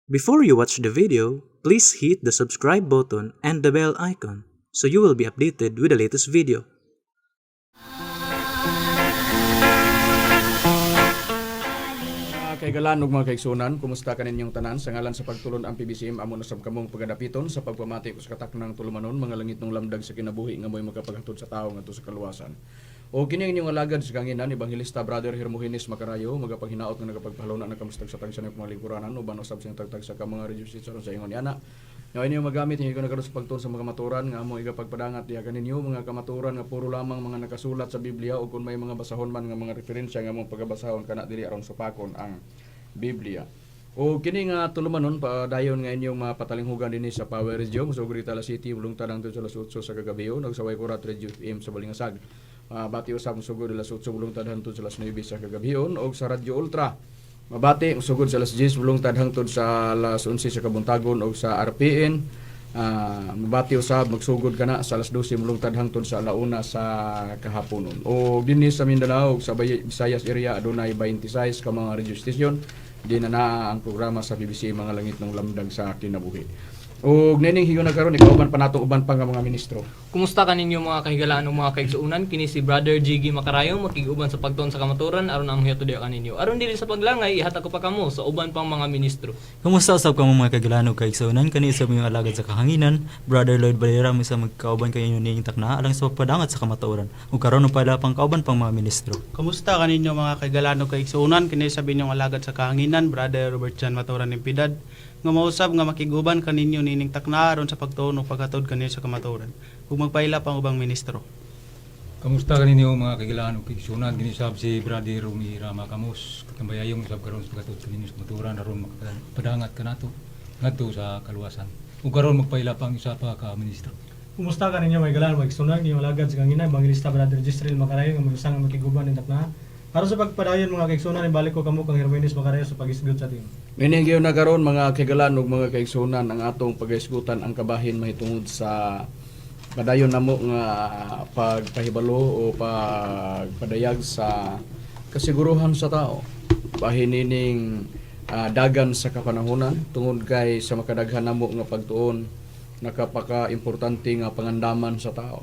Before you watch the video, please hit the subscribe button and the bell icon so you will be updated with the latest video. Mga kahigalaan ug mga kaigsunan, kumusta kaninyong tanan? Sa ngalan sa pagtulon ang PBCM, amo na sab kamong pagadapiton sa pagpamati sa kataknang tulumanon, mga langitnong lamdag sa kinabuhi nga mo'y makapaghatod sa tawo ngadto sa kaluwasan. O kini ang inyong alagad sa kahanginan, Ebanghelista Brother Hermogenes Macarayo, magapanghinawot nga nagapagpahaluna nagkamustag sa tagsa ng mga lingkuranan uban usab sa tagtag sa ka mga radio station sa ingon ana. Nga inyo magamit hindi ko na karon sa pagtuon sa mga kamaturan nga amo igapagpadangat diha kaninyo, mga kamaturan nga puro lamang mga nakasulat sa Biblia o kung may mga basahon man nga mga referensya nga among pagabasahon kana diri aron supakon ang Biblia. O kini nga tulumanon padayon nga inyong mapatalinghugan dinhi sa Power Radio sa Tala City, bulungtad hangtod sa alas 8 sa kagabi, ug sa Waikurat Radio FM sa Balingasag. Mabati usab sugod alas 8 bulungtad hangtod sa alas 9 sa kagabion, og sa Radyo Ultra mabati sugod sa alas 10 bulungtad hangtod sa alas 11 sa kabuntagon, og sa RPN mabati usab magsugod kana sa alas 12 mulungtad hangtod sa alauna sa kahaponon. O dinhi sa Mindanao ug sa Visayas area, adunay 26 ka mga radio station di na naa ang programa sa PBC, mga langitnong lamdag sa kinabuhi. Og nining higayon na karon, ikauban pa natong uban pa nga mga ministro. Kumusta kaninyo, mga kahigalaan ug mga kaigsuonan? Kini si Brother Jiggy Makarayo, makig-uban sa pagtuon sa kamaturan aron ang hiyato diha kaninyo. Aron dili sa paglangay, ihatag ko pa kamo sa uban pang mga ministro. Kumusta usab kamo, mga kahigalaan ug kaigsuonan? Kani usab inyong alagad sa kahanginan, Brother Lloyd Valera, misa magkauban kayo nining takna alang sa pagpadangat sa kamatuoran. Ug karon pala pang kauban pang mga ministro. Kumusta kaninyo, mga kahigalaan ug kaigsuonan? Kini sa inyong alagad sa kahanginan, Brother Robert Jan Maturan Impidad, nga mausab nga makiguban kaninyo nining takna aron sa pagtuon ug paghatod kaninyo sa kamatuoran. Ug magpaila pang ubang ministro. Kamusta kaninyo, mga kahigalaan ug kaigsuonan? Kini sab si Brother Rumi Rama Camus, katambayayong sab karon sa paghatod kaninyo sa kamatuoran aron makapadangat kanato ngadto sa kaluwasan. Ug karon magpaila pang isa pa ka ministro. Kumusta ka ninyo, mga kahigalaan, mga kaigsuonan? Inyong alagad sa kahanginan, Evangelista Brother Jisrael Macarayo, nga mag-usang nga makiguban ning takna. Aron sa pagpadayon, mga kaigsuonan, ibalik ko kamo kang Hermogenes Macarayo sa pag-isgot sa team. Nining higayon na karon, mga kahigalaan ug mga kaigsuonan, ang atong pagaisgutan ang kabahin mahitungod sa padayon namo nga pagpahibalo o pagpadayag sa kasiguruhan sa tao. Bahin nining dagan sa kapanahonan, tungod kay sa makadaghan namo nga pagtuon, nakapaka-importante nga pangandaman sa tao.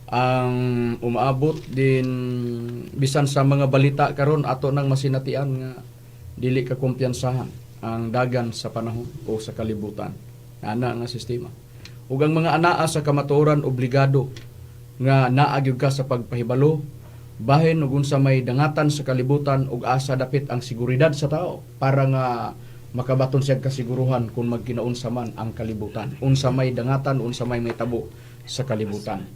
Ang umaabot din bisan sa mga balita karon, ato nang masinatian nga dili ka kumpiyansahan ang dagan sa panahon o sa kalibutan. Ana nga sistema. Ug ang mga anaa sa kamatuoran, obligado nga naa gyud ka sa pagpahibalo bahin ug unsa may dangatan sa kalibutan ug asa dapit ang seguridad sa tao para nga makabaton siya kasiguruhan kung magkinaunsa man ang kalibutan, unsa may dangatan, unsa may mahitabo sa kalibutan.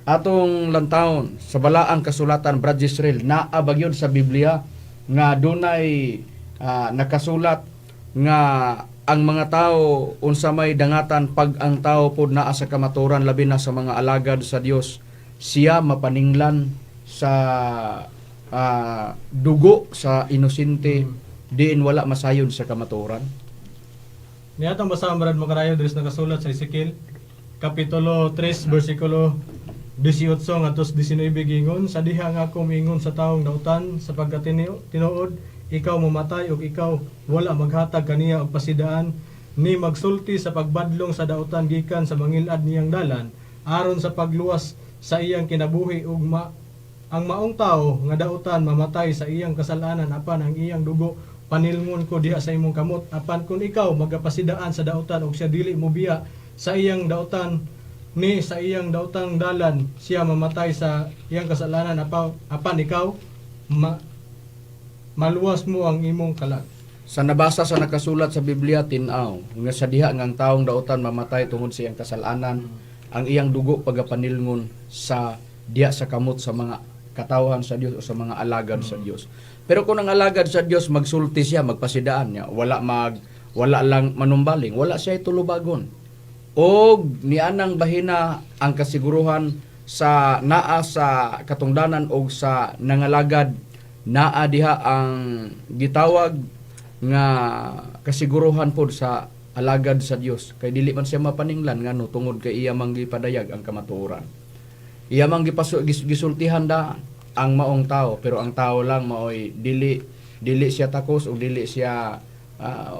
Atong lantawon sa balaang kasulatan, Brad Israel, naa ba gyud sa Biblia nga dunay nakasulat nga ang mga tao, unsa may dangatan, pag ang tao pod naa sa kamaturan, labi na sa mga alagad sa Dios, siya mapaninglan sa dugo sa inosente diin wala masayon sa kamaturan? Niatong basahon, Brad Macarayo, diri sa nakasulat sa Ezekiel Kapitulo 3 bersikulo 18 ngadto sa 19. Gingon, "Sa diha nga ako miingon sa taong dautan sa pagkatinuod ikaw mamatay, ug ikaw wala maghatag kaniya og pasidaan ni magsulti sa pagbadlong sa dautan gikan sa mangilad niyang dalan aron sa pagluwas sa iyang kinabuhi, ug ang maong tao nga dautan mamatay sa iyang kasalanan, apan ang iyang dugo panilngon ko diha sa imong kamot. Apan kung ikaw magapasidaan sa dautan ug siya dili mobiya sa iyang dautan ni sa iyang dautang dalan, siya mamatay sa iyang kasalanan, apan ikaw maluwas mo ang imong kalag." Sa nabasa sa nakasulat sa Biblia, tin-aw nga sa diha nga ang taong dautan mamatay tungod sa iyang kasalanan, ang iyang dugo pagapanilngon sa diha sa kamot sa mga katawhan sa Dios o sa mga alagad sa Dios. Pero kung ang alagad sa Dios magsulti siya, magpasidaan niya, wala lang manumbaling, wala siya tulubagon. Og nianang bahina ang kasiguruhan sa naa sa katungdanan og sa nangalagad, naa diha ang gitawag nga kasiguruhan pod sa alagad sa Dios kay dili man siya mapaninglan, ngano? Tungod kay iya mang gipadayag ang kamatuoran. Iya mang gisultihan da ang maong tao, pero ang tao lang maoy dili dili siya takos o dili siya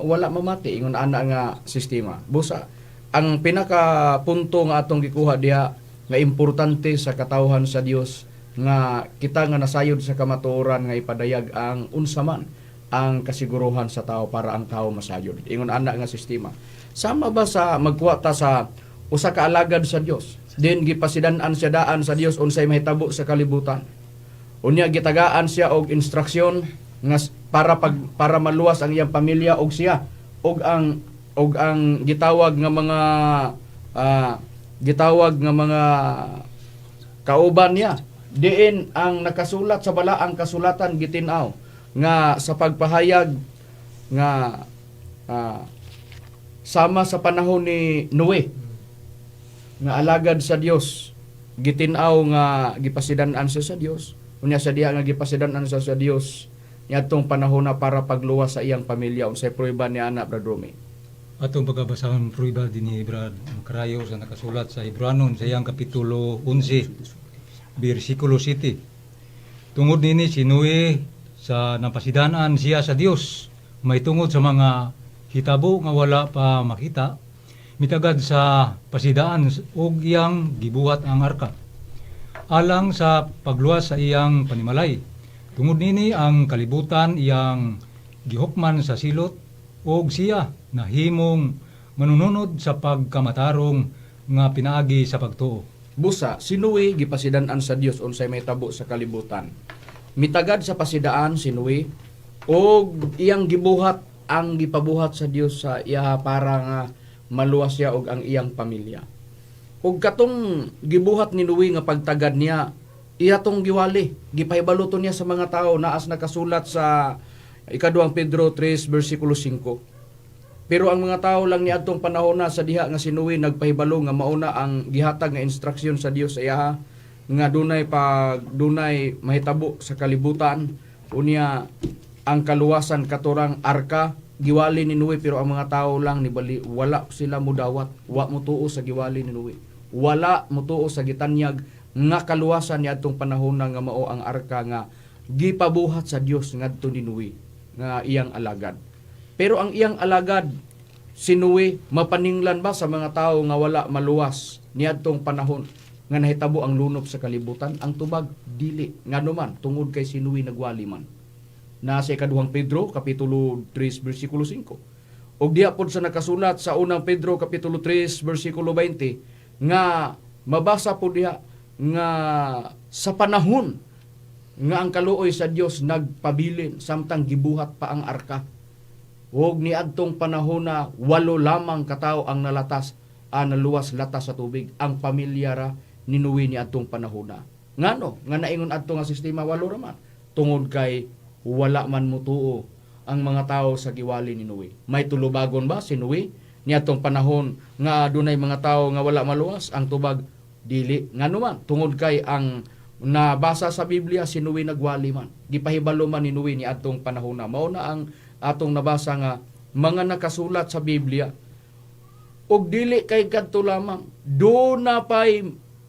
Wala mamati ingon ana nga sistema. Busa ang pinaka punto nga atong gikuha diha nga importante sa katawhan sa Dios nga kita nga nasayod sa kamatuoran nga ipadayag ang unsa man ang kasiguruhan sa tao para ang tao masayod. Ingon ana nga sistema. Sama ba sa magkuha ta sa usa ka alagad sa Dios? Din gipasidan-an siya daan sa Dios unsay mahitabo sa kalibutan. Unya gitagaan siya og instruksyon nga para maluwas ang iyang pamilya og siya og ang gitawag nga mga gitawag nga mga kauban niya, diin ang nakasulat sa balaang kasulatan gitin-aw nga sa pagpahayag nga sama sa panahon ni Noe nga alagad sa Dios, gitin-aw nga gipasidan-an siya sa Dios. Unya sa diha nga gipasidan-an siya sa Dios niadtong panahon na para pagluwas sa iyang pamilya, unsay prueba ni ana, Brad Romy? Atong pagkabasahon prueba dinhi, Brad Makarayo, sa nakasulat sa Hebranon sa iyang kapitulo 11 bersikulo 7. Tungod nini si Noe, sa napasidanan siya sa Dios mahitungod sa mga hitabo nga wala pa makita, mitagad sa pasidaan og iyang gibuhat ang arka alang sa pagluwas sa iyang panimalay. Tungod nini ang kalibutan iyang gihukman sa silot og siya nahimong manununod sa pagkamatarong nga pinaagi sa pagtuo. Busa, si Noe gipasidan-an sa Dios unsay mahitabo sa kalibutan. Mitagad sa pasidaan si Noe og iyang gibuhat ang gipabuhat sa Dios sa iya para nga maluwas siya og ang iyang pamilya. Og katong gibuhat ni Noe nga pagtagad niya, iya tong giwali, gipahibalo to niya sa mga tao, naas nakasulat sa ikaduhang Pedro 3 bersikulo 5. Pero ang mga tao lang niadtong panahon na sa diha nga si Noe nagpahibalo nga mauna ang gihatag nga instruksyon sa Dios sa iyaha nga dunay mahitabo sa kalibutan, unya ang kaluwasan katurang arka giwali ni Noe, pero ang mga tao lang nibali, wala sila mudawat, wa motuo sa giwali ni Noe, wala motuo sa gitanyag nga kaluwasan niadtong panahon na nga mao ang arka nga gipabuhat sa Dios ngadto ni Noe nga iyang alagad. Pero ang iyang alagad, si Noe, mapaninglan ba sa mga tao nga wala maluwas niadtong panahon nga nahitabo ang lunop sa kalibutan? Ang tubag, dili. Ngano man? Tungod kay si Noe nagwali man. Nasa ikaduhang Pedro, Kapitulo 3, versikulo 5. Og diha pod sa nakasulat sa unang Pedro, Kapitulo 3, versikulo 20, nga mabasa po diha nga sa panahon nga ang kaluoy sa Dios nagpabilin samtang gibuhat pa ang arka, ug niadtong panahon na walo lamang katao ang nalatas, naluwas latas sa tubig, ang pamilya ra ni Noe niadtong panahon na. Ngano nga naingon adto nga sistema walo ra man? Tungod kay wala man mutuo ang mga tao sa giwali ni Noe. May tulubagon ba si Noe niadtong panahon nga adunay mga tao nga wala maluwas? Ang tubag, dili. Ngano man? Tungod kay ang nabasa sa Biblia, si Noe nagwali man. Gipahibalo man ni Noe niadtong panahon na. Mao na ang atong nabasa nga mga nakasulat sa Biblia. Og dili kay kadto lamang, do na pay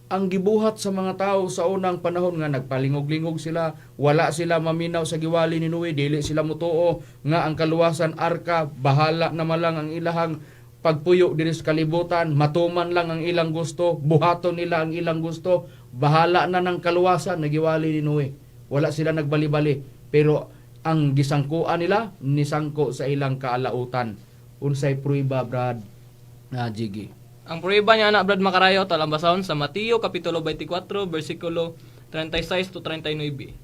ang gibuhat sa mga tao sa unang panahon nga nagpalingog-lingog sila, wala sila maminaw sa giwali ni Noe, dili sila mutuo nga ang kaluwasan arka, bahala na malang ang ilahang pagpuyo diri sa kalibutan, matuman lang ang ilang gusto, buhaton nila ang ilang gusto, bahala na ng kaluwasan na giwali ni Noe. Wala sila nagbali-bali, pero ang gisangkuan nila nisangko sa ilang kaalautan. Unsay prueba, Brad na Jiggy? Ang prueba niya anak, Brad Makarayo, talang basahon sa Mateo kapitulo 24 bersikulo 36 to 39.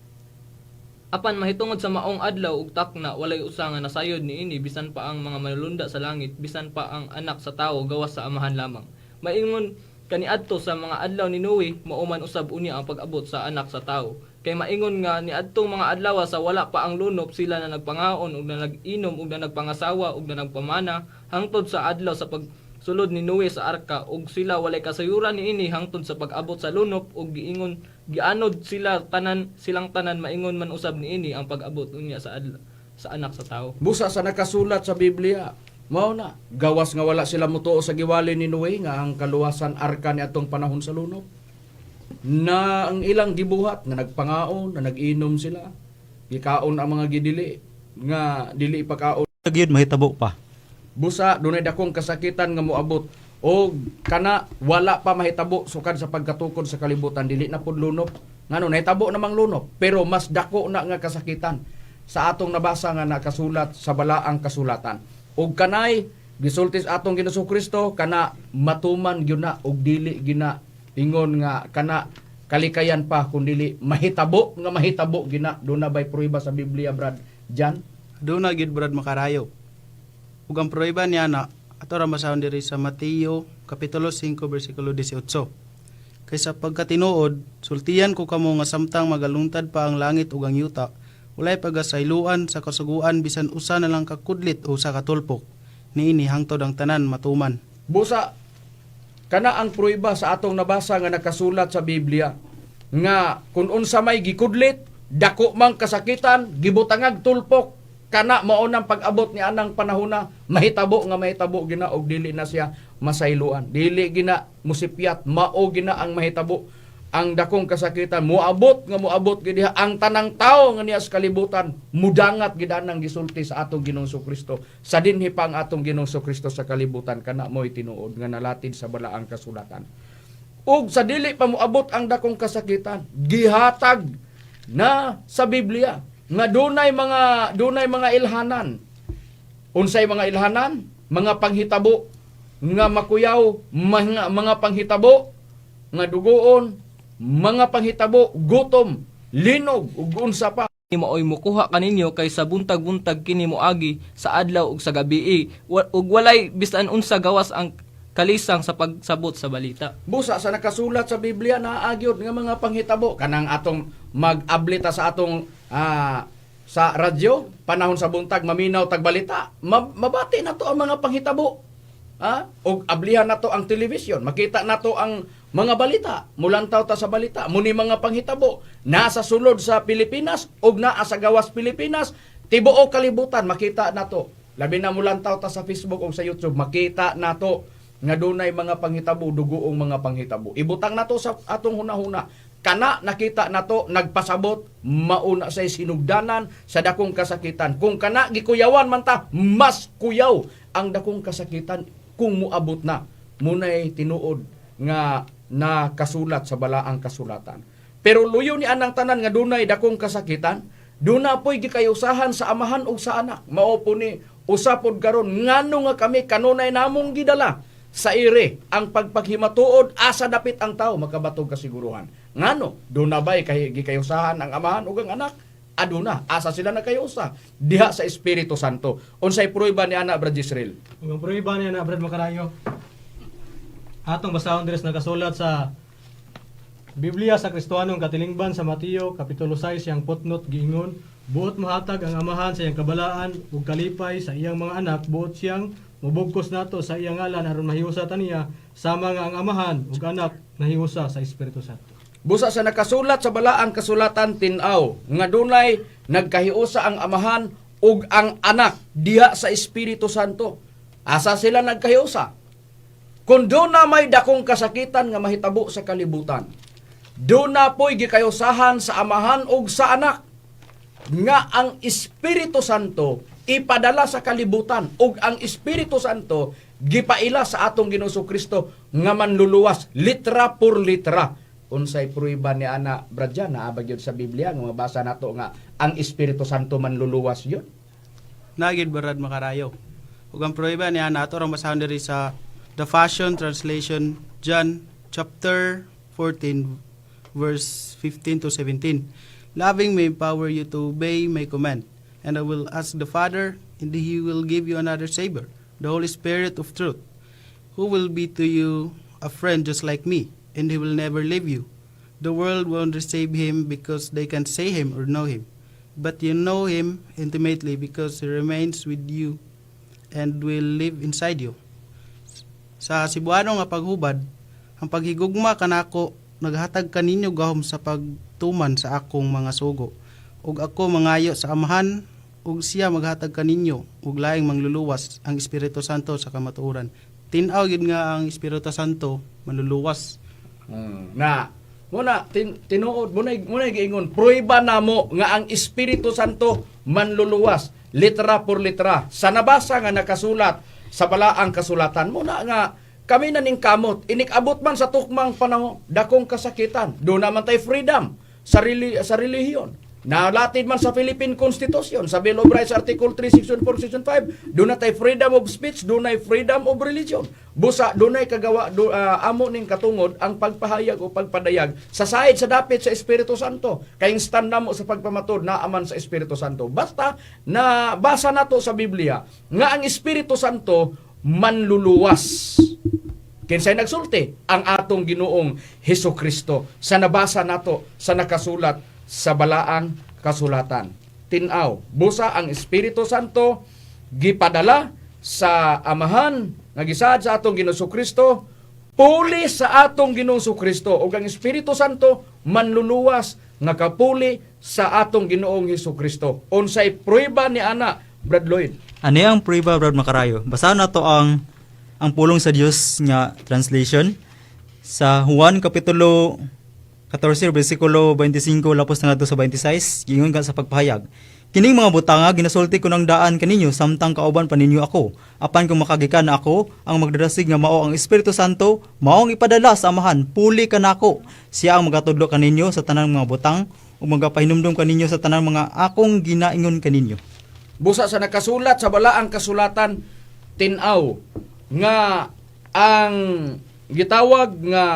Apan mahitungod sa maong adlaw ug takna, walay usa nga nasayod niini, bisan pa ang mga manulunda sa langit, bisan pa ang anak sa tawo, gawas sa Amahan lamang. Maingon kaniadto sa mga adlaw ni Noe, mao man usab unya ang pag-abot sa anak sa tawo. Kay maingon nga niadtong mga adlaw sa wala pa ang lunop, sila na nagpangaon ug na nag-inom ug na nagpangasawa ug na nagpamana hangtod sa adlaw sa pagsulod ni Noe sa arka, ug sila walay kasayuran niini hangtod sa pag-abot sa lunop ug giingon gianod sila tanan silang tanan, maingon man usab niini ang pag-abot unya sa adlaw sa anak sa tawo. Busa sa nakasulat sa Biblia, mao na gawas nga wala sila mutuo sa giwali ni Noe nga ang kaluwasan arka ni atong panahon sa lunop, na ang ilang gibuhat na nagpangaon, na nag-inom sila, gikaon ang mga gidili nga dili ipakaon. Gyud mahitabo pa. Busa dunay dakong kasakitan nga moabot og kana wala pa mahitabo sukad sa pagkatukod sa kalibutan, dili na pud lunop. Ngano nahitabo namang lunop, pero mas dako na nga kasakitan sa atong nabasa nga nakasulat sa balaang kasulatan. Og kanay gisulti sa atong Ginoong Kristo, kana matuman gyud na og dili gina ingon nga kana kalikayan pa, kun dili mahitabo nga mahitabo gina. Duna bay prueba sa Biblia, Brad Jan? Doon na gyud, Brad Makarayo. Ug ang pruweba niya na ato ra masahon diri sa Mateo kapitulo 5 bersikulo 18. Kay sa pagkatinuod, sultian ko kamo nga samtang magalungtad pa ang langit ug ang yuta, walay pagasayloan sa kasuguan bisan usa na lang ka kudlit o usa ka tulpok niini hangtod ang tanan matuman. Busa kana ang pruweba sa atong nabasa nga nakasulat sa Biblia nga kung unsa may gikudlit, dako mang kasakitan, gibutangag tulpok, kana mao nang pag-abot ni anang panahona, mahitabo nga mahitabo gina og dili na siya masayloan, dili gina musipyat, mao gina ang mahitabo. Ang dakong kasakitan moabot nga moabot gid diha, ang tanang tawo nga niya sa kalibutan mudangat gid anang gisulti sa atong Ginoong Kristo sa dinhi pa ang atong Ginoong Kristo sa kalibutan. Kana mo'y tinuod nga nalatid sa balaang kasulatan. Ug sa dili pa moabot ang dakong kasakitan, gihatag na sa Biblia nga dunay mga ilhanan. Unsay mga ilhanan? Mga panghitabo nga makuyaw, mga panghitabo nga dugoon, mga panghitabo gutom, linog ug unsa pa. Maoy mukuha kaninyo kay sa buntag-buntag kini moagi sa adlaw ug sa gabii, ug walay bisan unsa gawas ang kalisang sa pagsabot sa balita. Busa sa nakasulat sa Biblia, naagyod nga mga panghitabo kanang atong mag-abli ta sa atong sa radyo panahon sa buntag, maminaw tag balita, mabati nato ang mga panghitabo. Og ablihan nato ang television, makita nato ang mga balita, mulantaw ta sa balita, muni mga panghitabo nasa sulod sa Pilipinas ug naa sa gawas Pilipinas, tibuok kalibutan makita nato. Labi na mulantaw ta sa Facebook o sa YouTube, makita nato nga dunay mga panghitabo, dugoong mga panghitabo. Ibutang nato sa atong hunahuna. Kana nakita nato nagpasabot mauna say sinugdanan sa dakong kasakitan. Kung kana gikuyawan man ta, mas kuyaw ang dakong kasakitan kung muabot na. Munay tinuod nga nakasulat sa balaang kasulatan. Pero luyo ni anang tanan nga dunay dakong kasakitan, duna po'y gikayusahan sa Amahan ug sa Anak. Mao po ni usa pod karon ngano nga kami kanunay namong gidala sa ire ang pagpaghimatuod asa dapit ang tao makabatog kasiguruhan. Ngano duna bay kay gikayusahan ang Amahan ug ang Anak? Aduna, asa sila nakayusa? Diha sa Espiritu Santo. Unsay prueba ni ana, Brad Israel? Ug ang prueba niya na, Brad Makarayo, atong basahon diri sa nakasulat sa Biblia sa Kristohanong Katilingban sa Mateo kapitulo 6 iyang footnote, giingon, "Buot mohatag ang Amahan sa iyang kabalaan ug kalipay sa iyang mga anak, buot siyang mobugkos nato sa iyang ngalan aron mahiusa ta niya sama nga ang Amahan ug Anak nahiusa sa Espiritu Santo." Busa sa nakasulat sa balaang kasulatan, tin-aw nga dunay nagkahiusa ang Amahan ug ang Anak diha sa Espiritu Santo. Asa sila nagkahiusa? Kung duna may dakong kasakitan nga mahitabo sa kalibutan, duna po'y gikayusahan sa Amahan ug sa Anak nga ang Espiritu Santo ipadala sa kalibutan ug ang Espiritu Santo gipaila sa atong Ginoong Kristo nga manluluwas, litra por litra. Unsay prueba ni ana, Brad Jan? Naa ba gyud sa Biblia nga mabasa nato nga ang Espiritu Santo manluluwas yun? Naa gyud, Brad Makarayo. Ug ang pruweba niya na ato rang basahon diri sa The Passion Translation, John chapter 14 verse 15 to 17. "Loving me empower you to obey my command, and I will ask the Father, and he will give you another Savior, the Holy Spirit of truth, who will be to you a friend just like me, and he will never leave you. The world won't receive him because they can't see him or know him. But you know him intimately because he remains with you and will live inside you." Sa Cebuano nga paghubad, "Ang paghigugma kanako naghatag kaninyo gahom sa pagtuman sa akong mga sugo. Ug ako mangayo sa Amahan ug siya maghatag kaninyo ug laing mangluluwas, ang Espiritu Santo sa kamatuoran." Tin-aw gid nga ang Espiritu Santo manluluwas. Na muna tinuod, muna giingon prueba namo nga ang Espiritu Santo manluluwas. Litra por litra sa nabasa nga nakasulat sa balaang kasulatan. Muna nga kami na ning kamot inikabot man sa tukmang panahon, dakong kasakitan, do naman tay freedom sa relihiyon. Nalatid man sa Philippine Constitution, sa Bill of Rights, Article 3, Section 4, Section 5, doon na tay freedom of speech, doon na freedom of religion. Busa, doon na kagawa, amo ning katungod ang pagpahayag o pagpadayag sa sahid sa dapit sa Espiritu Santo. Kay stand namo sa pagpamatod na aman sa Espiritu Santo. Basta na basa nato sa Biblia nga ang Espiritu Santo manluluwas. Kinsay nagsulti? Ang atong Ginoong Heso Kristo sa nabasa nato sa nakasulat sa balaang kasulatan. Tinaw, busa ang Espiritu Santo gipadala sa Amahan nga gisaad sa atong Ginoong Kristo, puli sa atong Ginoong Kristo, ug ang Espiritu Santo manluluwas nga kapuli sa atong Ginoong Hesus Kristo. Unsay prueba ni ana, Brad Lloyd? Ano ang prueba, Brad Makarayo? Basahan nato ang pulong sa Dios nga translation sa Juan kapitulo 14 bersikulo 25 lapos na ngadto sa 26, giingon ka sa pagpahayag. Kining mga butanga ginasulti ko ng daan kaninyo samtang kauban pa ninyo ako. Apan kung makagikan na ako, ang magdarasig nga mao ang Espiritu Santo, mao ang ipadala sa Amahan, puli kanako. Siya ang magatudlo kaninyo sa tanang mga butang ug magapahinumdom kaninyo sa tanang mga akong ginaingon kaninyo. Busa sa nakasulat sa balaang kasulatan, tinaw nga ang gitawag nga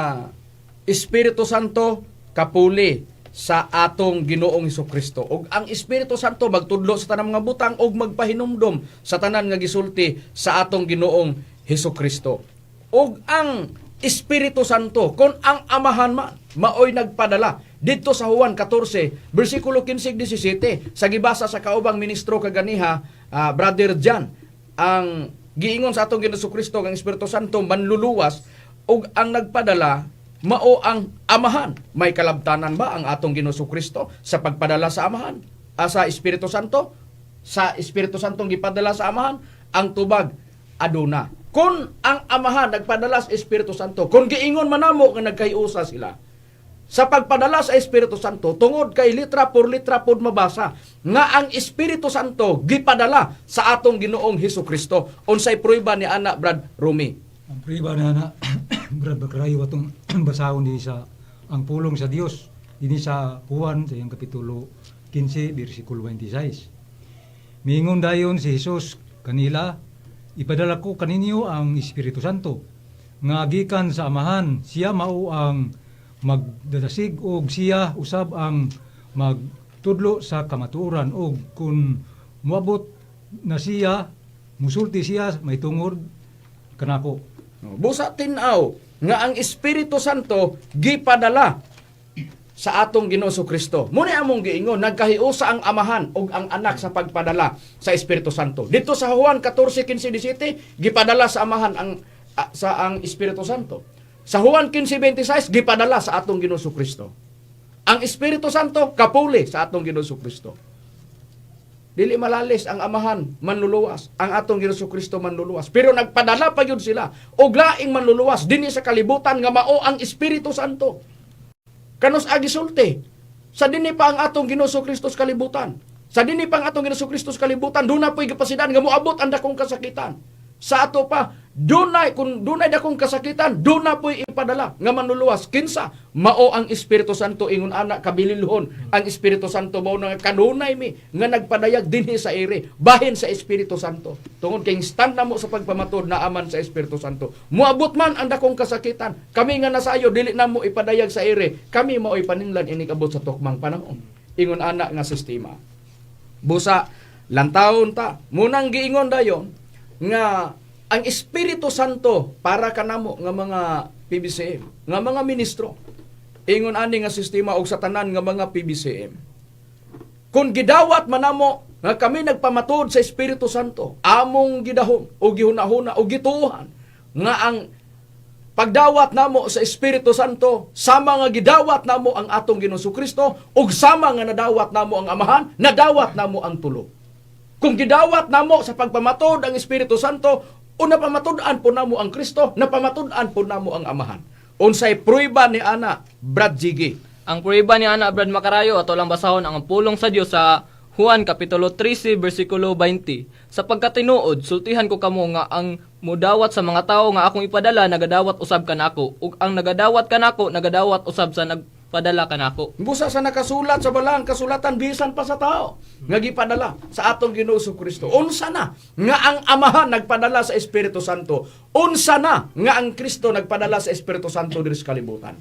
Espiritu Santo kapuli sa atong Ginoong Kristo. Ug ang Espiritu Santo magtudlo sa tanang mga butang ug magpahinumdom sa tanan nga gisulti sa atong Ginoong Hesus Kristo. Ug ang Espiritu Santo, kon ang Amahan man maoy nagpadala didto sa Juan 14 bersikulo 15 17 sa gibasa sa kaubang ministro kaganiha, Brother John, ang giingon sa atong Ginoong Kristo ang Espiritu Santo manluluwas ug ang nagpadala mao ang Amahan. May kalabtanan ba ang atong Ginoong Kristo sa pagpadala sa Amahan? Sa Espiritu Santo? Sa Espiritu Santo gipadala sa Amahan? Ang tubag, aduna. Kung ang Amahan nagpadala sa Espiritu Santo, kung giingon man namo nga nagkayusa sila sa pagpadala sa Espiritu Santo, tungod kay litra por litra pod mabasa nga ang Espiritu Santo gipadala sa atong Ginoong Hesus Kristo. Unsay prueba ni ana, Brad Rumi? Ang prueba na na, Brad Bakrayo, atong basahon din sa ang pulong sa Dios dinhi sa Juan sa iyang kapitulo 15 bersikulo 26. Miingon dayon si Jesus kanila, "Ipadala ko kaninyo ang Espiritu Santo nga gikan sa Amahan. Siya mao ang magdadasig og siya usab ang magtudlo sa kamatuoran, og kun moabot na siya, musulti siya mahitungod kanako." Busa tinaw nga ang Espiritu Santo gipadala sa atong Ginoo Kristo. Muna among giingon, nagkahiusa ang Amahan ug ang Anak sa pagpadala sa Espiritu Santo. Dito sa Juan 14:15 17, gipadala sa Amahan ang sa ang Espiritu Santo. Sa Juan 15:26, gipadala sa atong Ginoo Kristo. Ang Espiritu Santo kapuli sa atong Ginoo Kristo. Dili malalis ang Amahan manluluwas, ang atong Ginoo Kristo manluluwas. Pero nagpadala pa gyud sila og laing manluluwas dinhi sa kalibutan nga mao ang Espiritu Santo. Kanus agi sulti? Sa dinhi pa ang atong Ginoo Kristo sa kalibutan. Sa dinhi pa ang atong Ginoo Kristo sa kalibutan, duna po'y gipasidan nga moabot ang dakong kasakitan. Sa ato pa, dunay kung dunay dakong kasakitan, duna po'y ipadala nga manluluwas. Kinsa? Mao ang Espiritu Santo. Ingon ana kabililhon ang Espiritu Santo, mao nga kanunay mi nga nagpadayag dinhi sa ere bahin sa Espiritu Santo. Tungod kay stand namo sa pagpamatod na aman sa Espiritu Santo. Moabot man ang dakong kasakitan, kami nga nasayo dili namo ipadayag sa ere, kami mao'y paninlan inig abot sa tukmang panahon. Ingon ana nga sistema. Busa lantawon ta, munang giingon dayon nga ang Espiritu Santo para kanamo nga mga PBCM, nga mga ministro. Ingon ani nga sistema og sa tanan nga mga PBCM. Kung gidawat manamo nga kami nagpamatod sa Espiritu Santo, among gidahom o gihunahuna o gituohan nga ang pagdawat namo sa Espiritu Santo sama nga gidawat namo ang atong Ginoong Kristo ug sama nga nadawat namo ang Amahan, nadawat namo ang tulo. Kung gidawat namo sa pagpamatod ang Espiritu Santo, o napamatud-an po namo ang Kristo, napamatud-an po namo ang Amahan. Unsay prueba ni ana, Brad Jiggy? Ang prueba ni ana, Brad Makarayo, ato lang basahon ang pulong sa Dios sa Juan kapitulo 13 bersikulo 20. Sa pagkatinuod, sultihan ko kamo nga ang mudawat sa mga tawo nga akong ipadala nagadawat usab kanako ug ang nagadawat kanako nagadawat usab sa nagpadala kanako. Busa sa nakasulat sa balaang kasulatan bisan pa sa tao nga gipadala sa atong Ginoo Kristo. Unsa na nga ang Amahan nagpadala sa Espiritu Santo? Unsa na nga ang Kristo nagpadala sa Espiritu Santo diri sa kalibutan?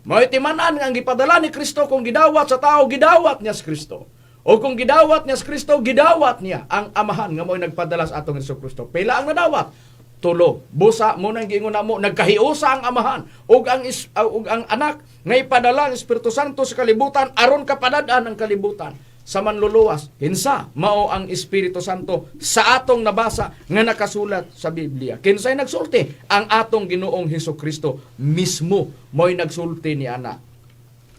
Mao'y timan-an nga ang gipadala ni Kristo kung gidawat sa tao, gidawat niya sa Kristo. O kung gidawat niya sa Kristo, gidawat niya ang Amahan nga mao'y nagpadala sa atong Hesus Kristo. Pila ang nadawat? Tulo. Busa mo nang giingon namo, nagkahiusa ang Amahan ug ang anak nga ipadala ang Espiritu Santo sa kalibutan aron kapadad-an ang kalibutan sa manluluwas. Kinsa mao ang Espiritu Santo sa atong nabasa nga nakasulat sa Biblia? Kinsay nagsulti? Ang atong Ginoong Hesus Kristo mismo mo'y nagsulti ni ana.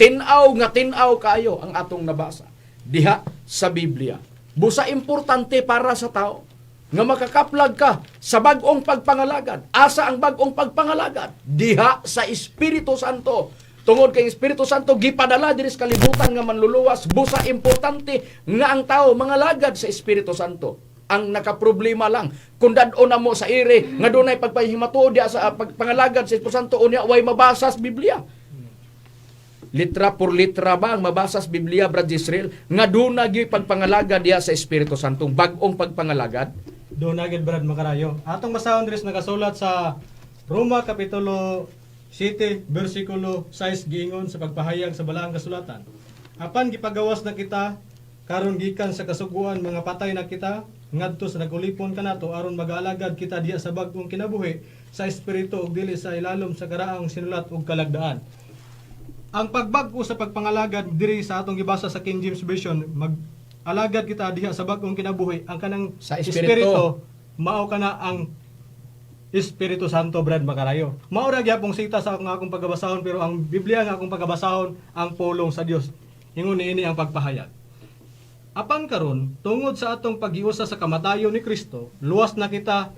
Tin-aw nga tin-aw kaayo ang atong nabasa diha sa Biblia. Busa importante para sa tao nga makakaplag ka sa bag-ong pagpangalagad. Asa ang bag-ong pagpangalagad? Diha sa Espiritu Santo. Tungod kay Espiritu Santo gipadala diri sa kalibutan nga manluluwas, busa importante nga ang tao mangalagad sa Espiritu Santo. Ang nakaproblema lang kung dad-on na mo sa ire nga dunay pagpahimatuod diha sa pagpangalagad sa Espiritu Santo, unya way mabasa sa Biblia. Litra por litra ba ang mabasa sa Biblia, Brad Israel, nga duna gyud pagpangalagad diha sa Espiritu Santo, bag-ong pagpangalagad? Doon agad, Brad Makarayo. Atong basahon diri sa nakasulat sa Roma kapitulo 7 bersikulo 6, giingon sa pagpahayag sa balaang kasulatan. Apan gipagawas na kita karon gikan sa kasuguan, mga patay na kita ngadto sa nagulipon kanato aron mag-alagad kita diha sa bag-ong kinabuhi sa espiritu ug dili sa ilalom sa karaang sinulat ug kalagdaan. Ang pagbag-o sa pagpangalagad diri sa atong gibasa sa King James Version, mag-alagad kita diha sa bag-ong kinabuhi, ang kanang Sa Espiritu. Mao kana ang Espiritu Santo, Brad Makarayo. Mao ra gyapong sita sa akong akong pagabasahon, pero ang Biblia nga akong pagabasahon ang pulong sa Dios. Ingon niini ang pagpahayag. Apan karon, tungod sa atong paghiusa sa kamatayon ni Kristo, luwas na kita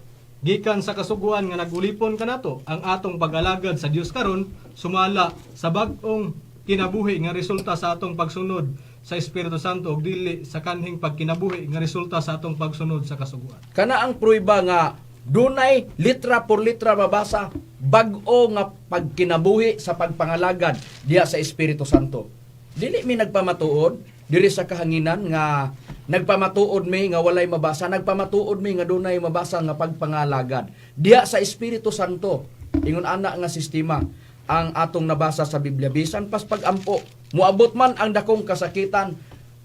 gikan sa kasuguan nga nagulipon kanato. Ang atong pag-alagad sa Dios karon sumala sa bag-ong kinabuhi nga resulta sa atong pagsunod sa Espiritu Santo ug dili sa kanhing pagkinabuhi nga resulta sa atong pagsunod sa kasuguan. Kana ang pruiba nga dunay litra por litra mabasa bag-o nga pagkinabuhi sa pagpangalagad diha sa Espiritu Santo. Dili mi nagpamatuod diri sa kahanginan nga nagpamatuod mi nga walay mabasa, nagpamatuod mi nga dunay mabasa nga pagpangalagad diha sa Espiritu Santo. Ingon ana nga sistema ang atong nabasa sa Biblia. Bisan pas pag-ampo, moabot man ang dakong kasakitan,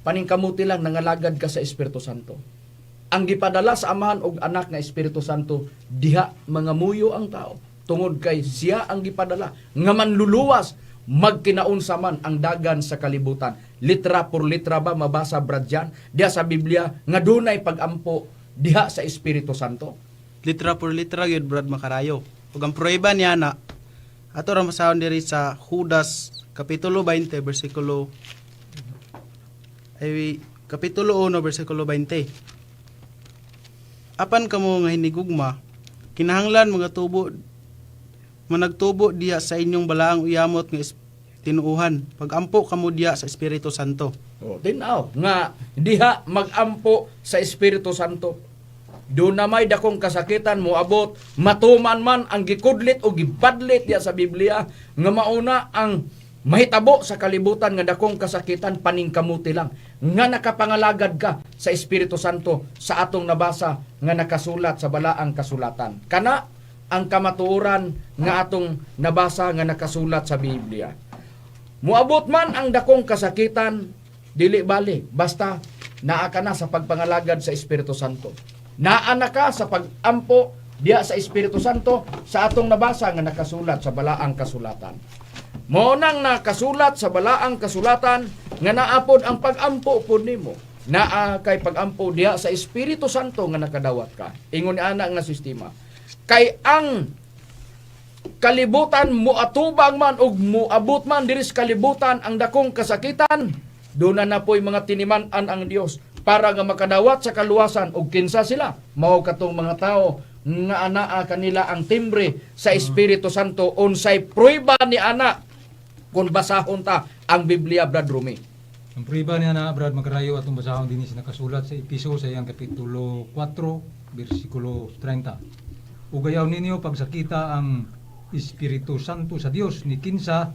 paningkamuti lang nangalagad ka sa Espiritu Santo. Ang gipadala sa Amahan og Anak nga Espiritu Santo, diha mangamuyo ang tao tungod kay siya ang gipadala nga manluluwas magkinaunsa man ang dagan sa kalibutan. Litra por litra ba mabasa, Brad Jan, diha sa Biblia nga dunay pagampo diha sa Espiritu Santo? Litra por litra gyud, Brad Makarayo. Ug ang prueba niya na ato ra masahon diri sa Judas kapitulo 20 bersikulo ay kapitulo 1 bersikulo 20. Apan kamo nga hinigugma, kinahanglan mga tubo managtubo diha sa inyong balaang uyamot nga tinuohan. Pagampo kamo diha sa Espiritu Santo. Oh, tinaw nga diha magampo sa Espiritu Santo. Doon na may dakong kasakitan moabot, matuman man ang gikudlit o gibadlit diha sa Biblia nga mauna ang mahitabo sa kalibutan nga dakong kasakitan, paningkamuti lang nga nakapangalagad ka sa Espiritu Santo sa atong nabasa nga nakasulat sa balaang kasulatan. Kana ang kamatuoran nga atong nabasa nga nakasulat sa Biblia. Muabot man ang dakong kasakitan, dili bali, basta naa ka na sa pagpangalagad sa Espiritu Santo. Naa na ka sa pagampo diya sa Espiritu Santo sa atong nabasa nga nakasulat sa balaang kasulatan. Mao nang nakasulat sa balaang kasulatan nga naapod ang pagampo pod nimo. Naa kay pagampo diha sa Espiritu Santo nga nakadawat ka. Ingon ni ana nga sistema. Kay ang kalibutan muatubang man ug muabot man diri sa kalibutan ang dakong kasakitan, doon na po'y mga tiniman-an ang Dios para nga makadawat sa kaluwasan. Ug kinsa sila? Mao katong mga tao nga anaa kanila ang timbre sa Espiritu Santo. Unsay prueba ni ana kung basahon ta ang Biblia, Brad Rumi? Ang prueba niya na, Brad Makarayo, atong basahon din sa nakasulat sa Episo sa iyang kapitulo 4, bersikulo 30. Ugayaw ninyo pagsakita ang Espiritu Santo sa Dios ni kinsa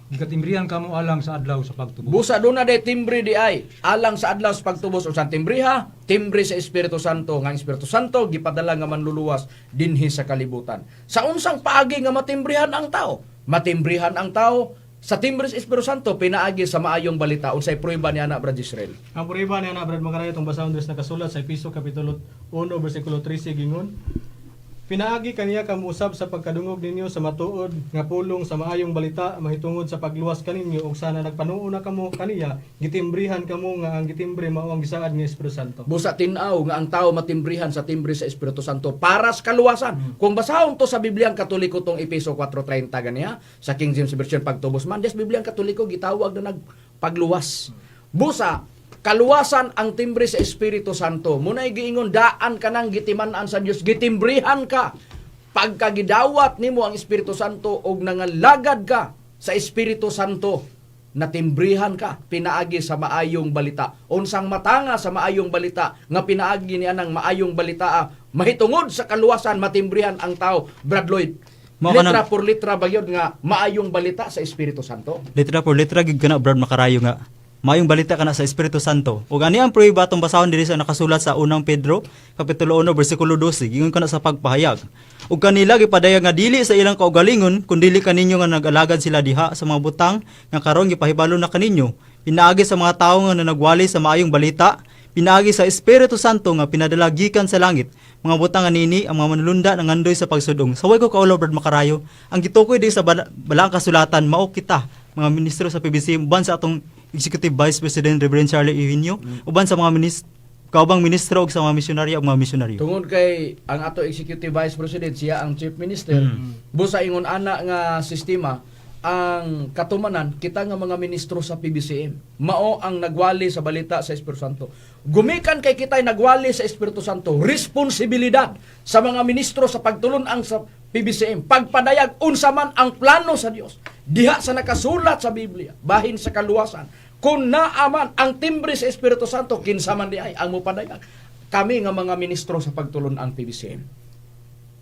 gikatimbrihan kamo alang sa adlaw sa pagtubos. Busa doon na de timbre di ay alang sa adlaw sa pagtubos unsang timbriha, timbre sa Espiritu Santo, nga ang Espiritu Santo gipadala nga manluluwas dinhi sa kalibutan. Sa unsang paagi nga matimbrihan ang tao? Matimbrihan ang tao sa timbre sa Espiritu Santo pinaagi sa maayong balita. Unsay pruweba ni ana, Brad Israel? Ang prueba niya na, Brad Makarayo, itong basahon diri sa nakasulat sa Episo Kapitulo 1, versikulo 13, gingon, "Pinaagi kaniya kamo usab sa pagkadungog ninyo sa matuod nga pulong sa maayong balita mahitungod sa pagluwas kaninyo, ug sana nagpanuo na kamo kaniya, gitimbrihan kamo nga ang gitimbre mao ang gisaad nga Espiritu Santo." Busa tin-aw nga ang tao matimbrihan sa timbre sa Espiritu Santo para sa kaluwasan. Kung basahon to sa Bibliang Katoliko tong Epeso 4:30 ganiya sa King James Version, pagtubos man des Bibliang Katoliko gitawag na nagpagluwas. Busa kaluwasan ang timbre sa Espiritu Santo. Muna'y giingon daan ka nang gitiman-an sa Dios, gitimbrihan ka. Pagkagidawat nimo ang Espiritu Santo og nangalagad ka sa Espiritu Santo, natimbrihan ka pinaagi sa maayong balita. Unsang matanga sa maayong balita nga pinaagi niya ng maayong balita mahitungod sa kaluwasan matimbrihan ang tao, Brad Lloyd? Mao ka Litra por litra ba yun nga maayong balita sa Espiritu Santo? Litra por litra gid kana, Brad Makarayo, nga maayong balita kana sa Espiritu Santo. Ug ani ang pruweba atong basahon diri sa nakasulat sa unang Pedro kapitulo 1 bersikulo 12, giingon kana sa pagpahayag. Ug kanila gipadayag nga dili sa ilang kaugalingon kun dili kaninyo nga nag-alagad sila diha sa mga butang nga karon gipahibalo na kaninyo pinaagi sa mga tawo nga nagwali sa maayong balita pinaagi sa Espiritu Santo nga pinadala gikan sa langit, mga butang nga nini ang mga manulunda nangandoy sa pagsudong. Saway ko kaulo, Brad Makarayo, ang gitukoy di sa balaang kasulatan mao kita mga ministro sa PBC uban sa atong Executive Vice President Reverend Charlie Eugenio, uban sa mga kaubang ministro ug sa mga misyonaryo ug mga misyonaryo. Tungod kay ang ato Executive Vice President siya ang Chief Minister, busa ingon ana nga sistema ang katumanan kita nga mga ministro sa PBCM mao ang nagwali sa balita sa Espiritu Santo. Gumikan kay kita'y nagwali sa Espiritu Santo, responsibilidad sa mga ministro sa pagtulun-ang sa PBCM, pagpadayag unsa man ang plano sa Dios diha sa nakasulat sa Biblia bahin sa kaluwasan. Kung naaman ang timbre sa Espiritu Santo, kinsa man di ay ang mopadayag? Kami nga mga ministro sa pagtulun-ang PBCM.